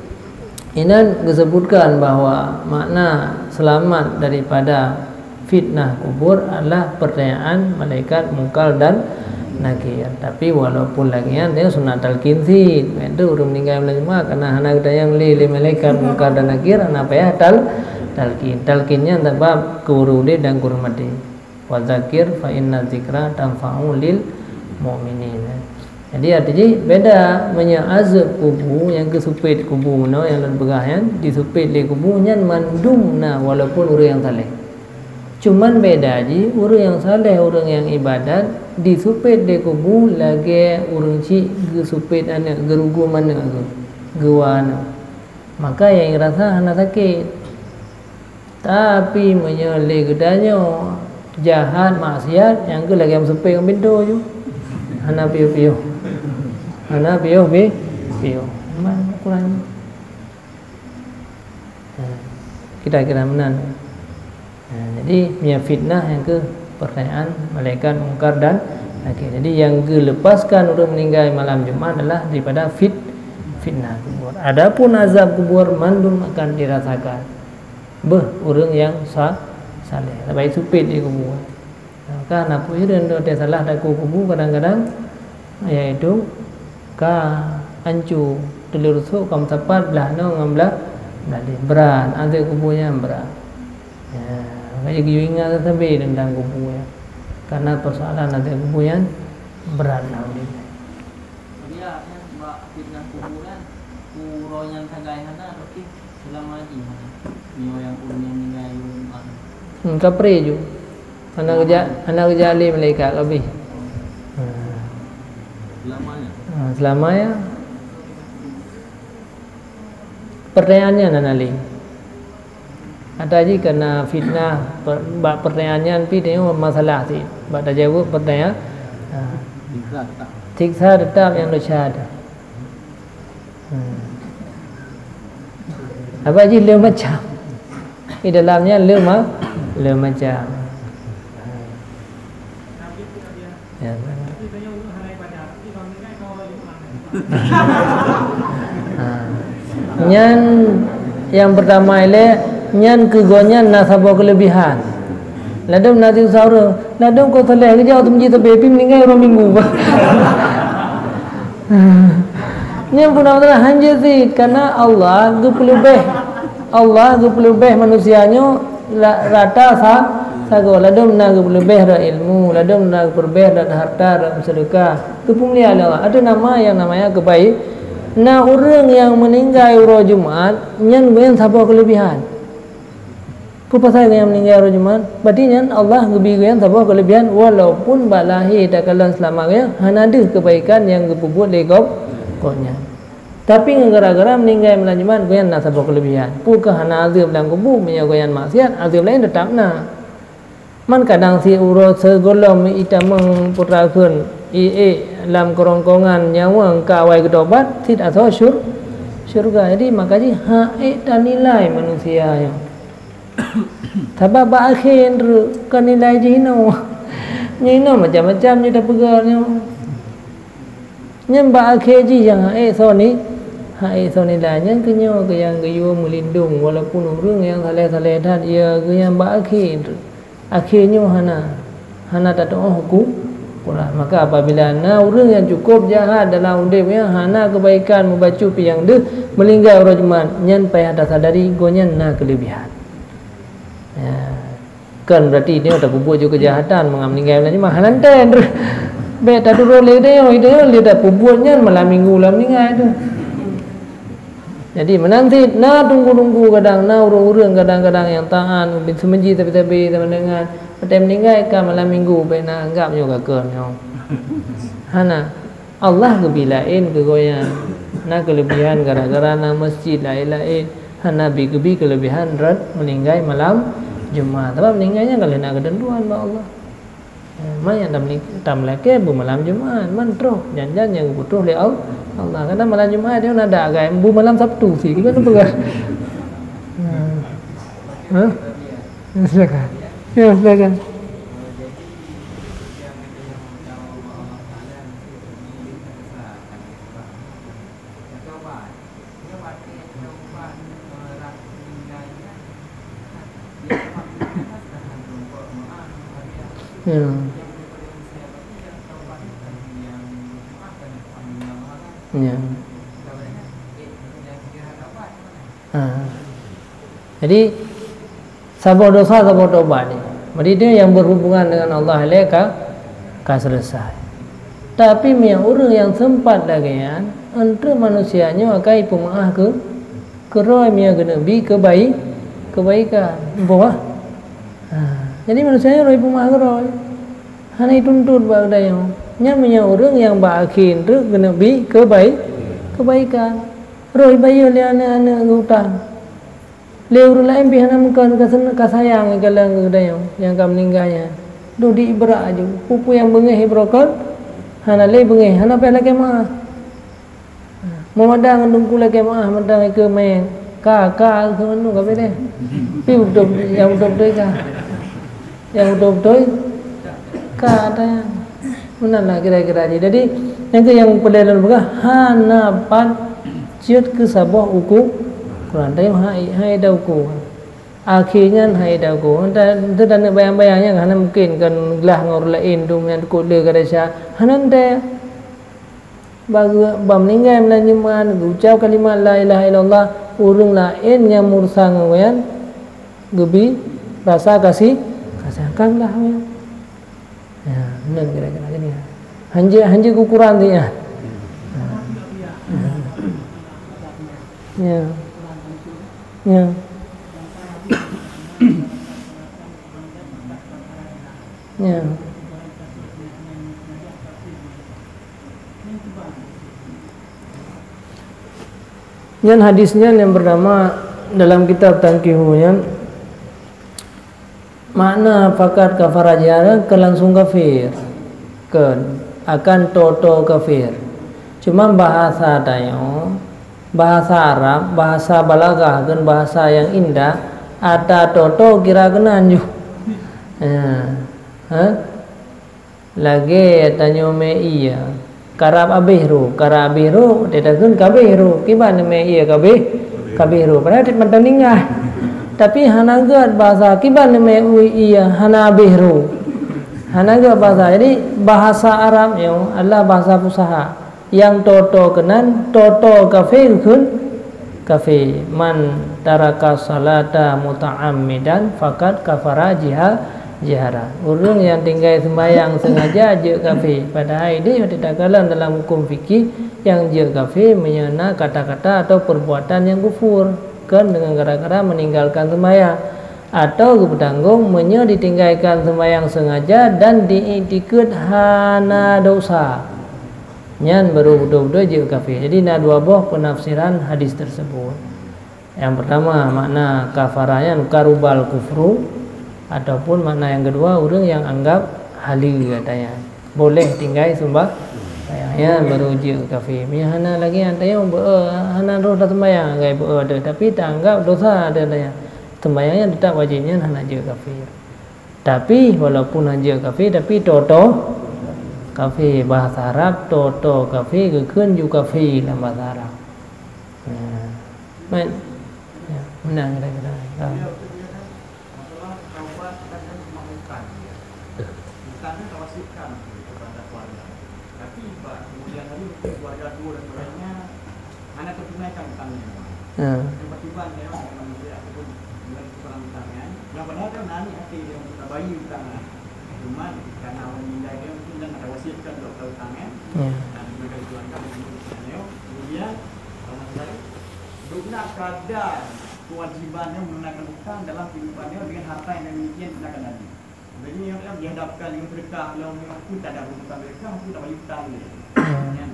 inan geusebutkan bahwa makna selamat daripada fitnah kubur adalah pertanyaan malaikat Mungkar dan Nakir. Tapi walaupun lagèe nyan, dia sunat talkin sit. Itu ureueng meninggal malam Jumat, karena hana geutanyong lé, lé malaikat Mungkar dan Nakir, hana payah tal-, talkin. Talkin nyan sabab keu ureueng udép dan keu ureueng maté. Wa dzakir fa inna dzikra tanfa'u lil mu'minin. Jadi, arti jih beda. Meunyoe azab kubu nyang geusupet kubu meunoe nyang lôn peugah nyan, disupet lé kubu nyan mandum na walaupun ureueng nyang saleh. Cuman beda jih, ureueng nyang saleh, ureueng nyang ibadat, disupet lé kubu lagèe ureueng chik geusupet aneuk, geurugum aneuk geuh, geuwa aneuk. Maka nyang rasa hana sakét. Tapi meunyoe lé geutanyoe jahat, maksiat, nyang keuh lagèe meusupet ngon pintoe ju. Hana piôh-piôh. Hana piôh pi-, piôh. Memang ukuran. Ha, kira-kira meunan. Ha, jadi, meunyoe fitnah nyang keuh pertanyaan malaikat Mungkar dan Nakir. Jadi, nyang geulepaskan ureueng meninggai malam Jumat adalah daripada fit-, fitnah kubur. Adapun azab kubur mandum akan dirasakan. Beuh ureueng nyang sa-, saleh, sabai supet di kubu. Maka na peue hireuen droe teuh salah takue kubu kadang-kadang, yaitu ka ancu, teuleurusoe ka meusapat blah noe ngon blah, blah lé. Brat, azab kubu nyan brat. Ya, maka geuyue ingat sabe teuntang kubu nyan. Karena persoalan azab kubu nyan brat na udép. Tapi ya, nyan bak fitnah kubu nyan, uroe nyan sagai hana, tapi seulama jih hana. Nyoe nyang ureueng nyang meninggai ureueng Jumaat. Hmm, ka preh ju. Hana geujak, hana geujak lé malaikat ka abéh. Hmm. Seulama nyan? Ha, seulama nyan. Pertanyaan nyan hana lé. Ata jih keu na fitnah, per-, bak pertanyaan nyan pih tanyoe masalah sit. Bak tajaweueb pertanyaan, ha. Siksa teutap. Siksa teutap nyang desya teuh. Hmm. Apa jih le macam. Di dalam nyan le ma-, le macam. Ya. Ha. Nyan nyang pertama ilée, nyan keu gobnyan na saboh keuleubihan. Ladôm na teuh ureuëng, ladôm keu saleh geujak u teumpat sabe pih meuninggai uroe Minggu. Nyan pun Allah hanjeuet cit, karena Allah geupeuleubeh, Allah geupeuleubeh manusia nyoe la-, rata sa-, sagoe. Ladôm na geupeuleubeh rot ilmu, ladôm na geupeuleubeh rot harta, rot seudeukah. Geupeumulia lé Allah. Ada nama yang namanya kebaik. Na ureuëng nyang meuninggai uroe Jumat, nyan gobnyan saboh keuleubihan. Peue pasai gobnyan meuninggai uroe Jumat? Berarti nyan Allah geubri gobnyan saboh keuleubihan, walaupun bak lahé takalon seulama gobnyan hana deuh keubaikan nyang geupeubuet lé gob-, gobnyan. Tapi ngon gara-gara meuninggai malam Jumat, gobnyan na saboh keuleubihan. Peue keuh hana azeub lam kubu, meunyoe gobnyan maksiat, azeub laén teutap na. Man kadang si uroe sigohlom itamong putra kheun, Ék-ék lam keurongkongan nyawöng ka awai geutobat, cit asoe syur-, syeuruga. Jadi, maka jih han ék tanilai manusia nyoe. Sabab bak akhé treuk ka nilai jih inoe. Nyoe inoe macam-macam jih tapeugah nyoe. Nyan bak akhé jih nyang han ék soe ni, han ék soe nilai. Nyan keuh nyoe keuh nyang geuyue meulindong, walaupun ureuëng nyang saleh-saleh that, ya, geuh nyan bak akhé treuk. Akhé nyoe hana, hana tatuoh huköm Quran. Maka apabila na ureuëng nyang cukup jahat dalam udeb nyan, hana keubaikan, meubacut pih nyang deuh, meuninggai uroe Jumat, nyan payah tasadari gobnyan na keuleubihan. Ya. Kon berarti nyoe tapeubuet ju keujahatan mangat meuninggai malam Jumat, hana teuntèe. Bèk taturot lé geutanyoe, geutanyoe lé tapeubuet nyan malam Minggu lam meuninggai tu. Jadi, meunan cit na teungku-teungku kadang, na ureuëng-ureuëng kadang-kadang nyang taát, ubit seumeujih sabe-sabe sama dengan watèe meuninggai ka malam Minggu, bèk na anggap nyoe ka kheun nyoe. Hana. Allah geubi laén keu gobnyan. Na keuleubihan gara-gara na meuseujid laén-laén. Hana bi geubi keuleubihan rot meuninggai malam Jumat. Sabab meuninggai nyan ka lheueh na keuteuntuan bak Allah. Man nyang tam-, tameulakèe beumalam Jumat, man troh jan-jan nyang geupeutroh lé Al-, Allah. Kadang malam Jumat nyoe na dak agam beumalam Sabtu sit, kiban peugah. Ha? Ha? Ya, silakan. Ya, silakan. Ya. Ya. Ha. Jadi, saboh dosa, saboh tobat ni. Berarti dia yang berhubungan dengan Allah ilèe ka, ka selesai. Tapi, meunyoe ureuëng nyang seumpat lagèe nyan, eunteuk manusia nyoe akai peumeu'ah keu, keu roh meunyoe geuneuk bi keubai-, keubaikan. Boh. Ha. Jadi, manusia nyoe roh peumeu'ah keu roh. Hana ituntut bak geutanyoe. Nyan meunyoe ureuëng nyang bak akhé eunteuk geuneuk bi keubai-, keubaikan. Roh ibayeue lé aneuk-aneuk geuutang. Lé ureuëng laén pih hana meukon ka sen-, ka sayang ikalon keu geutanyoe nyang ka meuninggai nyan. Duek di ibra aju. Peue-peue nyang beungéh ibra kon, hana lé beungéh, hana payah lakèe meu'ah. Meumada ngon teungku lakèe meu'ah, mada ngon ikeue mè. Ka, ka, keu anu ka beda. Pi beutôi, nyang beutôi-beutôi ka. Nyang beutôi-beutôi ka ata nyan. Meunan lah kira-kira jih. Jadi, nyang keu nyang peureulèe lôn peugah, hana pat jeuet keu saboh uku Quran. Tapi hai, hai da uku. Akhé nyan hai da uku. Entah, entah taneuk bayang-bayang nyan hana mungkin kan glah ngon ureueng laén dum nyan dukuk le ka desya. Hana entah. Bak geu-, bak meuninggai meunan Jumat, geucab kalimat la ilaha illallah, ureueng laén nyang meurusa ngon nyan geubi rasa kasih, kasih akan lah nyan. Ya, meunan kira-kira jadi. Hanjeuet, hanjeuet ukuran tu ya. Ya. Ya. Ya. Nyan hadis nyan nyang pertama dalam kitab Tankihu nyan, makna fakat kafara jihara keu langsung kafir, keu akan toto kafir. Cuma bahasa tanyoe, bahasa Arab, bahasa balaghah, keu bahasa nyang indah, ata toto kira keunan ju. Ha. Ha? Lagèe tanyoe mè ie, karab abéh ru, karab abéh ru, teutakheun kabéh ru, kiban mè ie kabéh, kabéh ru. Padahal mantong tinggai. Tapi hana gèt bahasa, kiban mè ie hana abéh ru. Hana gèt bahasa. Jadi, bahasa Arab nyoe adalah bahasa fusaha. Nyang toto keunan, toto kafé kheun kafé. "Man taraka salata muta'ammidan faqad kafara jiha-, jihara." Ureueng nyang tinggai seumbahyang seungaja jeuet kafé. Padahai idéh takalon dalam huköm fikih nyang jeuet kafé meunyoe na kata-kata atau perbuatan nyang kufur, kon deungon gara-gara meninggalkan seumbahyang, atau geupeutanggong meunyoe ditinggalkan seumbahyang seungaja dan diiktikeuet hana dosa. Nyan baru beutôi-beutôi jeuet kafé. Jadi, na dua boh peunafsiran hadis tersebut. Nyang pertama, makna kafara nyan karubal kufru, ataupun makna nyang keudua, ureueng nyang anggap haleue ata nyan. Boleh tinggai seumbah-, sembahyang, nyan baru jeuet kafé. Meunyo hana lagée nyan, tanyoe beu-, hana roh taseumbahyang, lagée beu-, ada, tapi taanggap dosa ada, ada nyan. Seumbahyang nyan teutap wajéb, nyan hana jeuet kafé. Tapi walaupun hana jeuet kafé, tapi toto kafé. Bahasa Arab toto kafé geukheun ju kafé lam bahasa Arab. Nah, man, ya, meunan kira-kira. Ah. Masalah taubat kan, kan cuma utang, ya. Utang kan tawasiatkan kepada keluarga. Tapi, ba-, kemudian hari mungkin keluarga dua dan sebagainya, hana tertunaikan utangnya. Ya. Tiba-tiba saya dengan manusia ataupun dengan orang utang, ya. Yang padahal kan nani hati dia untuk bayar utang, ya. Cuma karena orang meninggal dia mungkin dah ada wasiatkan untuk utang, ya. Ya. Dan mereka keluarga mungkin, kemudian, kalau saya, dukna kadar kewajiban dia menunaikan utang dalam kehidupan dia dengan harta yang dia miliki yang digunakan tadi. Jadi, yang, yang dihadapkan dengan sedekah, kalau memang pun tak ada hutang sedekah, pun tak bayar hutang dia. Kan?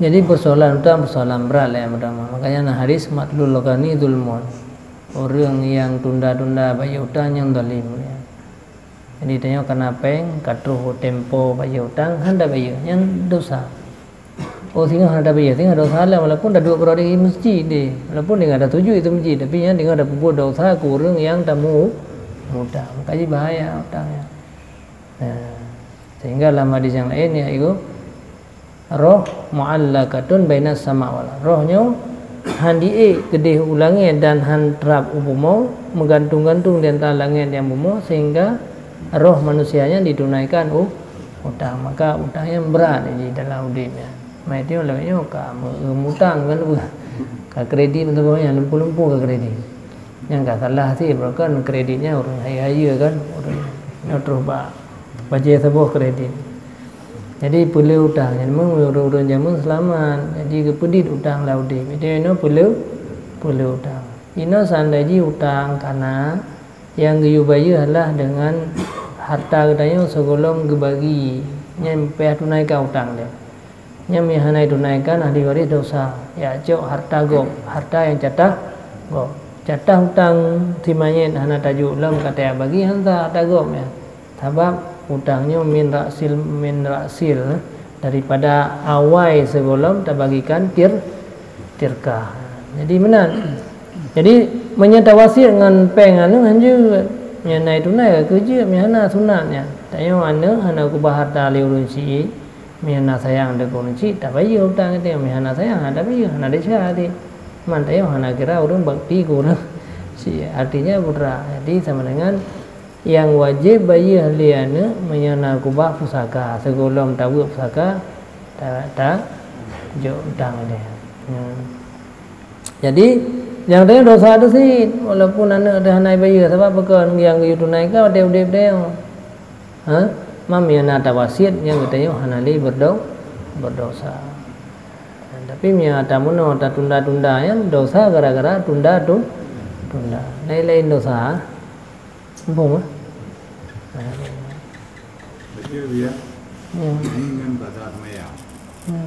Jadi, persoalan utang persoalan berat lah yang pertama. Makanya na hadis, "Matlul ghani zulmun." Orang yang tunda-tunda bayar utang yang zalim. Jadi, tanyoe kana péng, ka troh tempo bayar utang, hana bayar, nyan dosa. Oh, singoh hana tabayar, singoh dosa lah, walaupun taduek keudroe di masjid deh. Walaupun singoh tasujut di masjid, tapi nyan singoh tapeubuet dosa keu ureueng nyang tamu-, mutang. Maka jih bahaya utang nyan. Nah, sehingga lam hadis nyang laén, yaitu, "Roh mu'allaqatun bainas sama' wal ard." Roh nyoe han jiék keudeh u langét dan han trab u bumoe, meugantung-gantung di antara langét dan bumoe, sehingga roh manusia nyan ditunaikan u utang, maka utang nyan brat jih dalam udeb nyan. Maté lagèe nyoe ka meu-, mutang kan, ka kredit meusaboh nyan, lumpoh-lumpoh ka kredit. Nyan ka salah cit, bukan kredit nyan ureueng hayeue-hayeue kan, ureueng nyoe troh bak bajèe saboh kredit. Jadi peuleueh utang, jadi ureueng-ureueng jameun seulamat, jadi geupeudit utang lam udeb. Jadi inoe peuleueh, peuleueh utang. Inoe seandai jih utang kana, nyang geuyue bayeue adalah deungon harta geutanyoe sigohlom geubagi, nyan payah tunaikan utang lé. Nyan meunyo hana tunaikan, ahli waréh dosa, jak cok harta gob, harta nyang catah gob. Catah utang si manyét hana tajok lom ka tajak bagi, han sah harta gob nyan. Sabab utang nyoe min ra'sil, min ra'sil, daripada awai sigohlom tabagikan tir-, tirkah. Jadi meunan. Jadi meunyoe tawasiet ngon péng aneuk, han jeuet. Meunyoe na tunai ka keuh jeuet, meunyoe hana sunat nyan. Tanyoe aneuk hana keubah harta lé ureueng syiek, meunyoe na sayang deungon ureueng syiek, tabayeue utang nyan, meunyoe hana sayang, hana tabayeue, hana desya teuh. Man tanyoe hana kira ureueng bakti keu ureueng syiek. Artinya putra. Jadi sama dengan nyang wajéb bayeue lé aneuk meunyoe na keubah pusaka, sigohlom tabeuet pusaka, ta-, ta-, jok utang lé. Nyan. Jadi, nyang teuh dosa teuh cit, walaupun aneuk teuh hana bayeue, sabab pakon nyang geuyue tunaikan watèe udeb teuh nyoe. Ha? Man meunyoe na tawasiet, nyan geutanyoe hana lé berdo-, berdosa. Tapi meunyoe tameunoe tatunda-tunda nyan, dosa gara-gara tunda tu, tunda. Laén-laén dosa. Muphom, eh? Beutôi, ya. Ya. Ini ngon qada seumayang. Ya.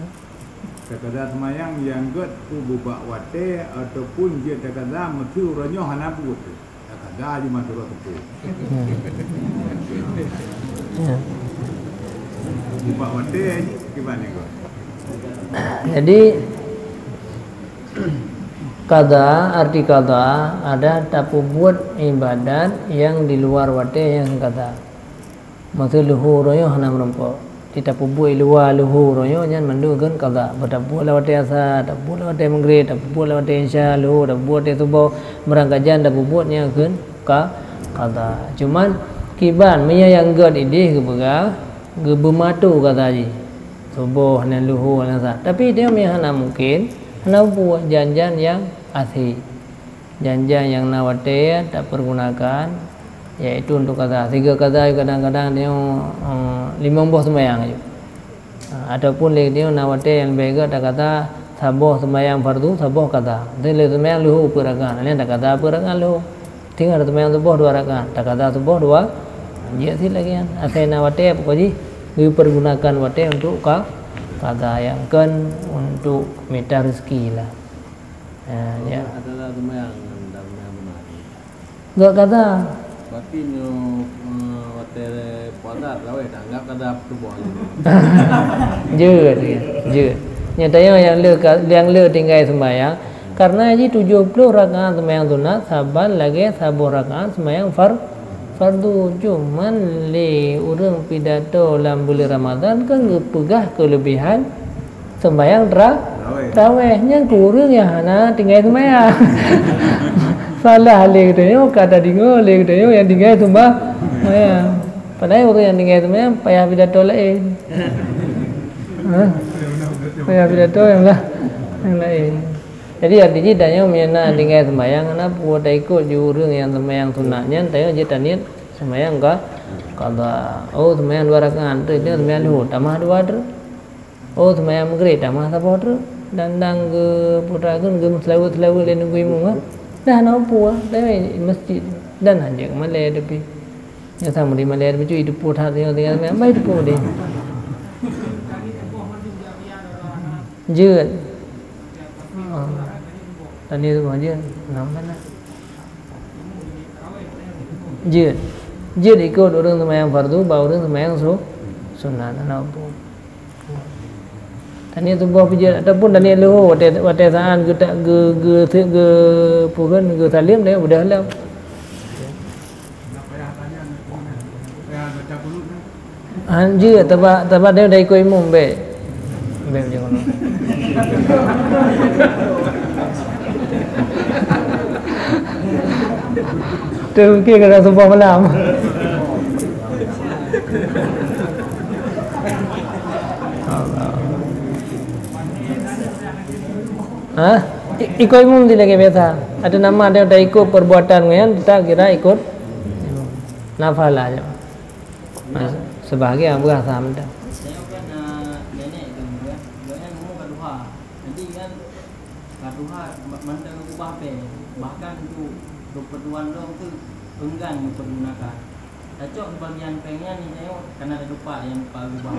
Qada seumayang nyang gèt peue bak watèe ataupun jeuet qada meusé uroe nyoe hana buet. Qada jih mantong teupeu. Ya. Ya. Bak watèe jih kiban nyoe. Jadi, qada, arti qada adalah tapeubuet ibadat nyang di luar watèe nyang qada. Masa leuhô uroe nyoe hana meurumpok. Di tapeubuet luwa leuhô uroe nyoe nyan mandum kheun qada. Tapeubuet lam watèe asa, tapeubuet lam watèe meugréb, tapeubuet lam watèe isya leuhô, tapeubuet watèe suboh, meurangkajan tapeubuet nyan kheun ka-, qada. Cuman, kiban meunyoe nyang gèt idéh geupeugah, geubeumato qada jih. Suboh nyan leuhô nyan asa. Tapi tanyoe meunyoe hana mungken, hana buet jan-jan nyang asli. Jan-jan nyang na watèe tapeurgunakan, yaitu untuk qada. Sigoe qada kadang-kadang nyoe, eh, limong boh seumayang aju. Ah, ataupun lé nyoe na watèe nyang leubeh gèt taqada saboh seumayang fardu, saboh qada. Jadi lé seumayang leuhô peuet rakaat, nyan taqada peuet rakaat leuhô. Tinggai seumayang suboh dua rakaat, taqada suboh dua, jeuet cit lagèe nyan. Asai na watèe pokok jih dipergunakan watèe untuk qa-, qada nyang kon untuk mita rezeki lah. Ha, ya. Adalah seumayang dan seumayang beuna. Gèt qada. Berarti nyoe, eh, watèe puasa tarawih, tak anggap kata tuboh lé. Jeuet, jeuet. Nyata nyoe nyang le ka, nyang le tinggai sembahyang, karena jih tujoh ploh rakaat sembahyang sunat saban lagèe saboh rakaat sembahyang far-, fardu. Cuman lé ureueng pidato lam buleuen Ramadhan kan geupeugah keulebihan sembahyang tra-, tarawih. Tarawih. Nyan keu ureueng nyang hana tinggai sembahyang. Salah lé geutanyoe, ka tadeungoe lé geutanyoe nyang tinggai sembahyang. Padahai ureueng nyang tinggai sembahyang payah pidato laén. Ha? Payah pidato nyang la-, nyang laén. Jadi, arti jih tanyoe meunyo na tinggai sembahyang, hana peue taikot ju ureueng nyang sembahyang sunat nyan, tanyoe jeuet taniet sembahyang ka-, qadha. Oh, sembahyang dua rakaat, tu, tu sembahyang luhur, tamah dua tu. Oh, seumayang Maghrib tamah saboh treuk, dan, dan geuputra kheun, geumeuseulaweuet-seulaweuet lé nunggu imum, ha? Dah na peue, tapi masjid, dan hanjeuet malèe tapi. Nyang sama di malèe tapi, cui teupeue that, tengok, tengok, tengok, baik teupeue deh. Jeuet. Ah. Tadi tu jeuet. Nam mana? Jeuet. Jeuet ikot ureueng seumayang fardu, bak ureueng seumayang su-, sunat. Ana peue. Taniet suboh pih jeuet, ataupun taniet luhô watèe, watèe saát geuta-, geu-, geu-, geu-, peue kheun, geusaleuem, taniet beudôh lom. Han jeuet, taba, taba taniet dah ikot imum, bèk. Bèk macam mana. Tu mungkin kena suboh malam. Ha? I-, ikot imum ti lagèe biasa. Atau nama dia dah ikut perbuatan nyan, kita kira ikut. Nafal aja. Sebahagian berasa minta. Saya kan, eh, nenek tu, kan. Dia kan umur kat duha. Jadi kan, kat duha, ma-, mantong ubah pèng. Bahkan tu, keperluan dong tu, enggan dipergunakan. Tacok bagian pèng nyan, ni tengok, kana ada dupa nyang dupa ubah.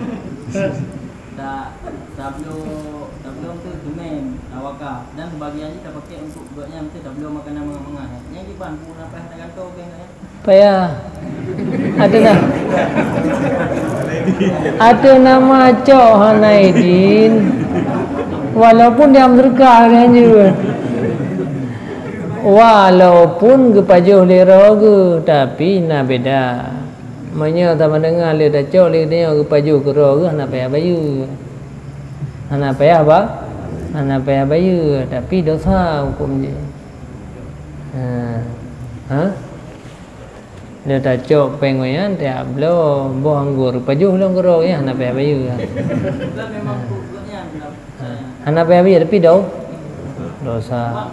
Ta-, tabloe, tabloe tu semen, tawakaf. Dan sebagian ni tapakai untuk buat nyan, tu tabloe makanan mangat-mangat. Nyang kiban pun apa yang taganto pèng nyan. Payah. Ada na-, ada nama cok hana idin. Walaupun dia merdeka hari anjur. Walaupun geupajoh lé droe geuh, tapi na beda. Meunyoe sama deungon lé tacok lé nyoe geupajoh keu droe geuh, hana payah bayeue. Hana payah ba-, hana payah bayeue, tapi dosa huköm jih. Ha. Ha? Lé tacok pèng nyan, tiap bloe boh anggô, pajoh lom keudroe nyan, hana payah bayeue. Ha. Hana payah bayeue, tapi do-, dosa.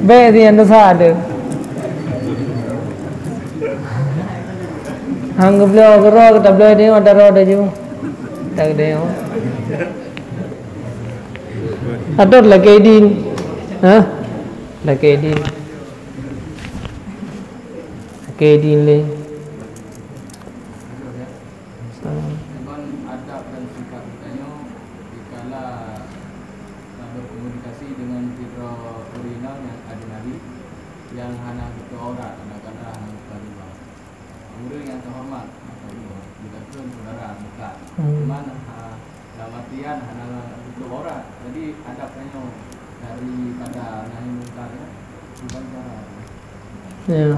Bèk sian dosa tu. Han geubloe keudroe, tabloe di, ata roh dah ju. Tak ada. Atau lakèe idin. Ha? Lakèe idin. Lakèe idin lé. Memang adab dan sikap geutanyoe dikala na berkomunikasi dengan sidroe ureueng inong nyang ajnabi, nyang hana geututup aurat, kadang-kadang hana geututup aurat. Ureueng nyang teuhoreumat, maka nyoe, jikheun syedara meukat. Hmm. Cuman, ha, dalam artian hana tutup aurat. Jadi, adab tanyoe daripada nahi mungkar nyan, bukan cara. Ya.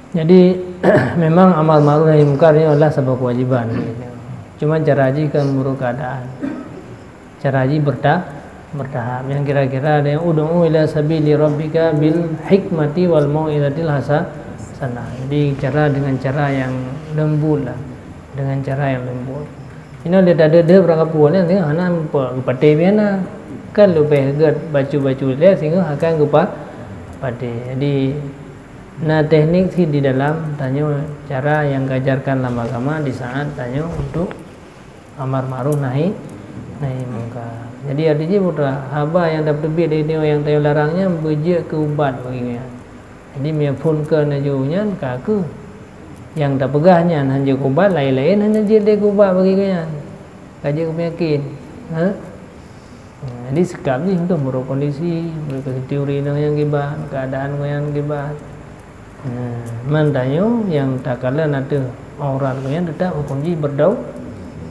Jadi, memang amar ma'ruf nahi mungkar nyoe adalah saboh keuwajiban. Cuma cara jih kan meurok keuadaan. Cara jih berta-, bertahap. Nyang kira-kira ada nyang, "Ud'u ila sabili rabbika bil hikmati wal mau'izatil hasa-, hasanah." Jadi, cara dengan cara yang lembut lah. Dengan cara yang lembut. Inoe lé tadeuh-deuh beurangkapeue nyan, tengok hana meupeue, geupatéh pih hana. Kan leubeh gèt bacut-bacut lé singoh akan geupa-, patéh. Jadi, na teknik sih di dalam tanyoe cara yang diajarkan lam agama di saat tanyoe untuk amar ma'ruf nahi, nahi mungkar. Jadi, arti jih, putra, haba nyang tapeuteubiet dari nyoe nyang tanyoe larang nyan beujeuet keu ubat bagi gobnyan. Jadi, meunyoe phon keu laju nyan, ka kheueh nyang tapeugah nyan hana jeuet keu ubat, laén-laén hana jeuet lé keu ubat bagi gobnyan. Ka jeuet keu peunyakét. Ha? Jadi sikap jih untuk meurok kondisi, meurok teori ngon nyang gibah, keadaan ngon nyang gibah. Nah, man tanyoe nyang takalon ateueh aurat ngon nyan teutap huköm jih berdau-,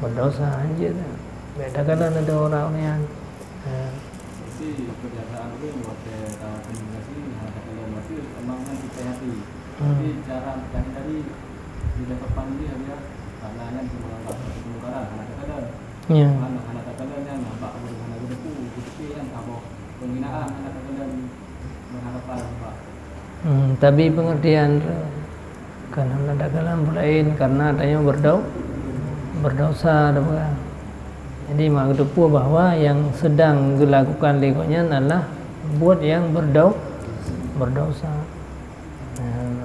berdosa, hanjeuet. Bèk takalon ateueh aurat ngon nyan. Nah. Berarti kebiasaan ureueng watèe takomunikasi, hana takalon berarti memang nyan cukai hati. Hmm. Tapi cara menghindari, bila sopan diri, ya, karena nyan cuma anggap satu kemungkaran, hana takalon. Ya. Hana, hana takalon nyan, nampak ureueng hana geuteupeue, geuteupeue nyan saboh penghinaan, hana takalon. Hmm, tapi pengertian tu kan hana takalon buet laén karena tanyoe berdau-, berdosa, dah bukan. Jadi, mak geuteupeue bahwa yang sedang dilakukan lé gobnyan adalah buet yang berdau-, berdosa. Hmm.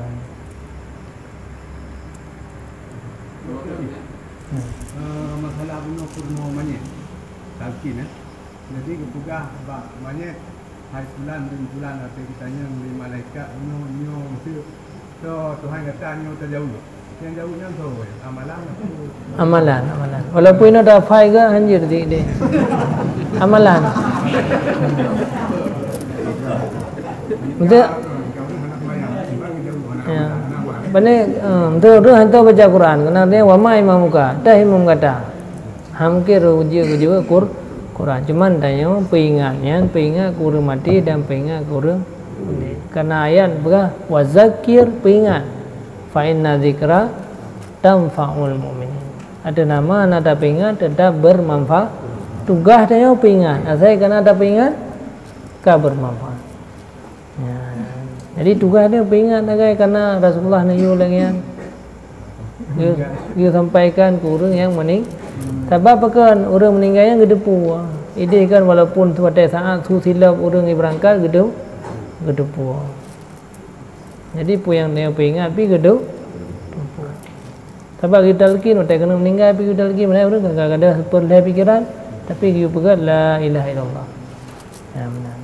Hmm. Eh, masalah bunoe peurunoe manyét. Talkin, eh. Jadi geupeugah bak manyét, "Hai fulan bin fulan, até geutanyoe lé malaikat nyoe, nyoe, nyoe, to Tuhan gata nyoe tajaweueb." Nyang jaweueb nyan soe? Amalan atau? Amalan, amalan. Walaupun inoe tafai ke, hanjeuet di, di. Amalan. Betul? Ya. Bani, eh, betul tu hantu baca Quran. Kena dia, "Wa ma imamuka," dah imum gata. Hamkir jeuet keu jeuet Qur-, Quran. Cuman tanyoe peuingat nyan, peuingat keu ureueng maté dan peuingat keu ureueng udeb. Karena ayat peugah, "Wa zakir," peuingat. "Fa inna dzikra tanfa'ul mu'minin." Ateueh nama na tapeuingat, teutap bermanfaat. Tugaih tanyoe peuingat. Asai kana tapeuingat, ka bermanfaat. Ya. Jadi tugaih dia peuingat sagai karena Rasulullah neuyue lagèe nyan. Geuyue, geuyue sampaikan keu ureueng nyang meuning-, sabab pakon ureueng meuninggai nyan geuteupeue. Idéh kan walaupun watèe saat su silop ureueng nyang beurangkat geuteu-, geuteupeue. Jadi peue nyang neuyue peuingat pih geuteu-, geuteupeue. Sabab geutalkin watèe keuneuk meuninggai pih geutalkin, meunan ureueng ka, ka, ka deuh peureulèe pikeran, tapi geuyue peugah la ilaha illallah. Ya, meunan.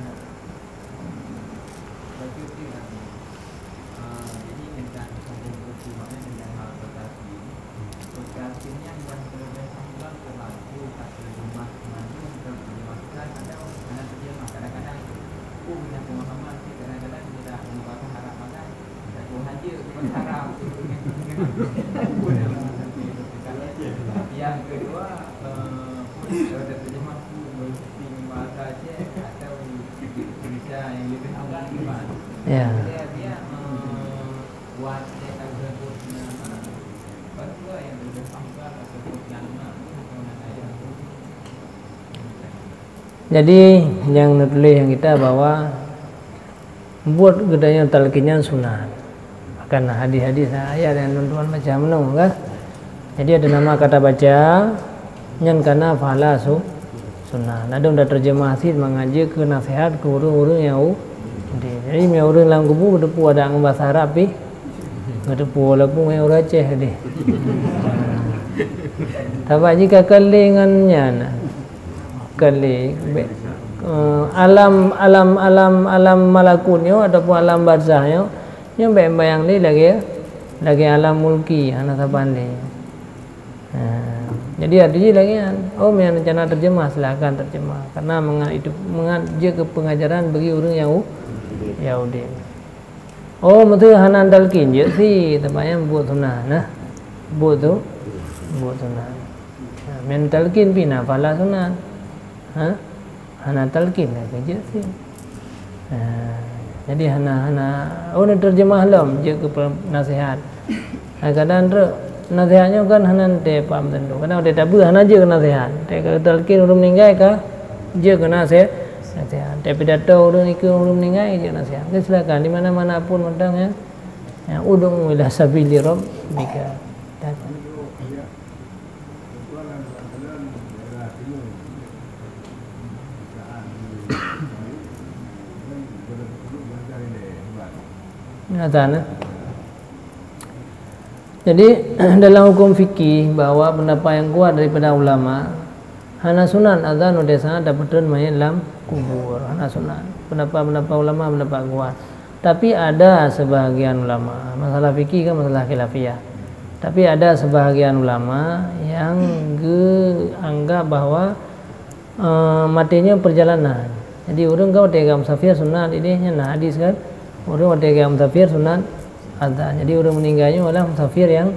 Yang kedua, eh, boleh ada terjemah tu, boleh. Ya. Jadi, nyang neutuléh nyang kita bahwa buet geutanyoe talkin nyan sunat. Bahkan hadis-hadis ayat nyang tuan-tuan baca meunoe, kan? Jadi, ada nama kata baca, nyan kana pahala su-, sunat. Ladôm tateurjeumah cit mangat jeuet keu naseuhat keu ureueng-ureueng nyang u-, udeb. Jadi, meunyoe ureueng lam kubu geuteupeue adak ngon basa Arab pih, geuteupeue walaupun ureueng Aceh deh. Sabab jih ka keu lé ngon nyan. Ka lé, bèk, eh, alam, alam, alam, alam malakut nyoe ataupun alam barzakh nyoe, nyoe bèk bayang lé lagèe, lagèe alam mulki, hana saban lé. Ha, jadi arti jih lagèe nyan. Oh, meunyo rencana terjemah, silakan terjemah. Karena mangat itu, mangat jeuet keu pengajaran bagi ureueng nyang u-, nyang udeb. Oh, meuseu hana talkin, jeuet cit, teuma nyan buet sunat, nah. Buet tu, buet sunat. Ha, meunyo talkin pih na pahala sunat. Ha? Hana talkin, na keu jeuet cit. Ha, jadi hana, hana, oh, neuteurjeumah lom, jeuet keu pe-, naseuhat. Kadang-kadang trok naseuhat nyoe kan hana teupeue meuteuntu. Kadang watèe tabeue hana jeuet keu naseuhat. Watèe ka talkin ureueng meuninggai ka jeuet keu naseuh-, naseuhat. Watèe pidato ureueng ikeu ureueng meuninggai jeuet naseuhat. Jadi silakan di mana-mana pun mantong ya. Ya, ud'u ila sabili rabbika. Nyata, nah. Jadi, dalam hukum fikih bahwa pendapat yang kuat daripada ulama, hana sunat azan watèe saat tapeutrön mayét lam kubur. Hana sunat. Pendapat-pendapat ulama pendapat kuat. Tapi ada sebahagian ulama, masalah fikih kan masalah khilafiyah. Tapi ada sebahagian ulama yang geuanggap bahwa Eh, maté nyoe perjalanan. Jadi ureuëng kan watée ka musafir sunat, idéh nyan na hadis kan. Ureuëng watée ka musafir sunat azan. Jadi ureuëng meuninggai nyoe adalah musafir nyang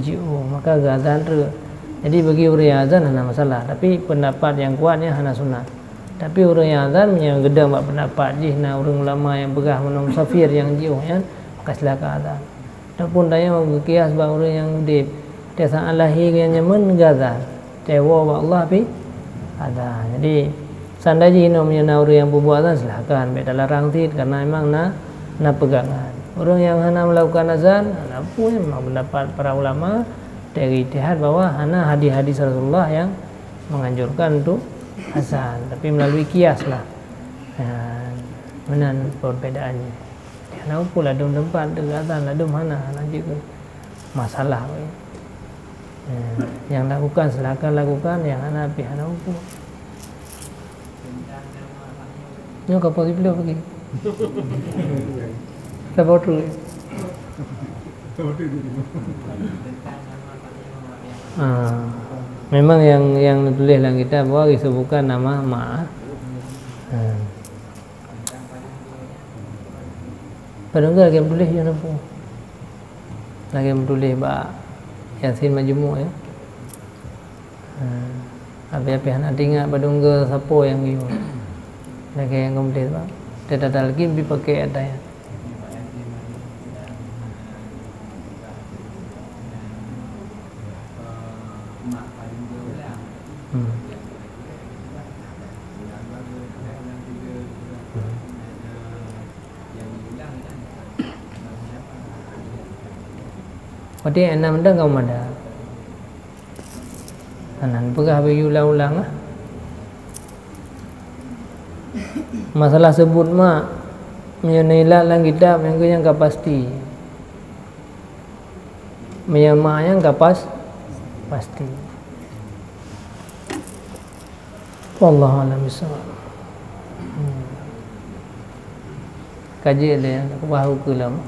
jiôh, maka geuazan treuk. Jadi bagi ureuëng nyang azan hana masalah, tapi pendapat nyang kuat nyan hana sunat. Tapi ureuëng nyang azan meunyoe geudong bak pendapat jih na ureuëng ulama nyang peugah meunoe musafir nyang jiôh nyan, maka silakan azan. Ataupun tanyoe geukias bak ureuëng nyang udeb, watée saát lahé geuh nyan jameun geuazan, watée woe bak Allah pih azan. Jadi seandai jih inoe meunyoe na ureuëng nyang peubuet azan, silakan, bék talarang cit, karena memang na, na peugangan. Ureuëng nyang hana melakukan azan, hana peue, memang pendapat para ulama, watée geuijtihad bahwa hana hadis-hadis Rasulullah nyang menganjurkan untuk azan, tapi melalui kias lah. Ha, meunan perbedaannya. Hana ukur ladum teumpat geuazan, ladum hana, hana jeuet keu masalah. Eh, nyang lakukan silakan lakukan, nyang hana pih hana ukur. Nyoe ka posibel lagi. Sabar tu. Ah, memang yang, yang tulis dalam kitab bahwa disebutkan nama ma. Ha. Padahai lagée meutuléh nyoe na peue? Lagée meutuléh bak Yasin Majmuk nyoe. Ha, api-api hana teuingat padahai sapo nyang geuyue. Lagée nyang geumeutuléh bak. Teuta talqin pih pakai ayat nyan. Hmm. Watée enam dang kamoe mada. Hana peugah beu ulang-ulang lah. Masalah seubut mak, meunyoe neuilat lam kitab, nyang keu nyang ka pasti. Meunyoe mak nyang ka pas, pasti. Wallahu a'lam bishawab. Hmm. Kaji lé, aku bahu keulam.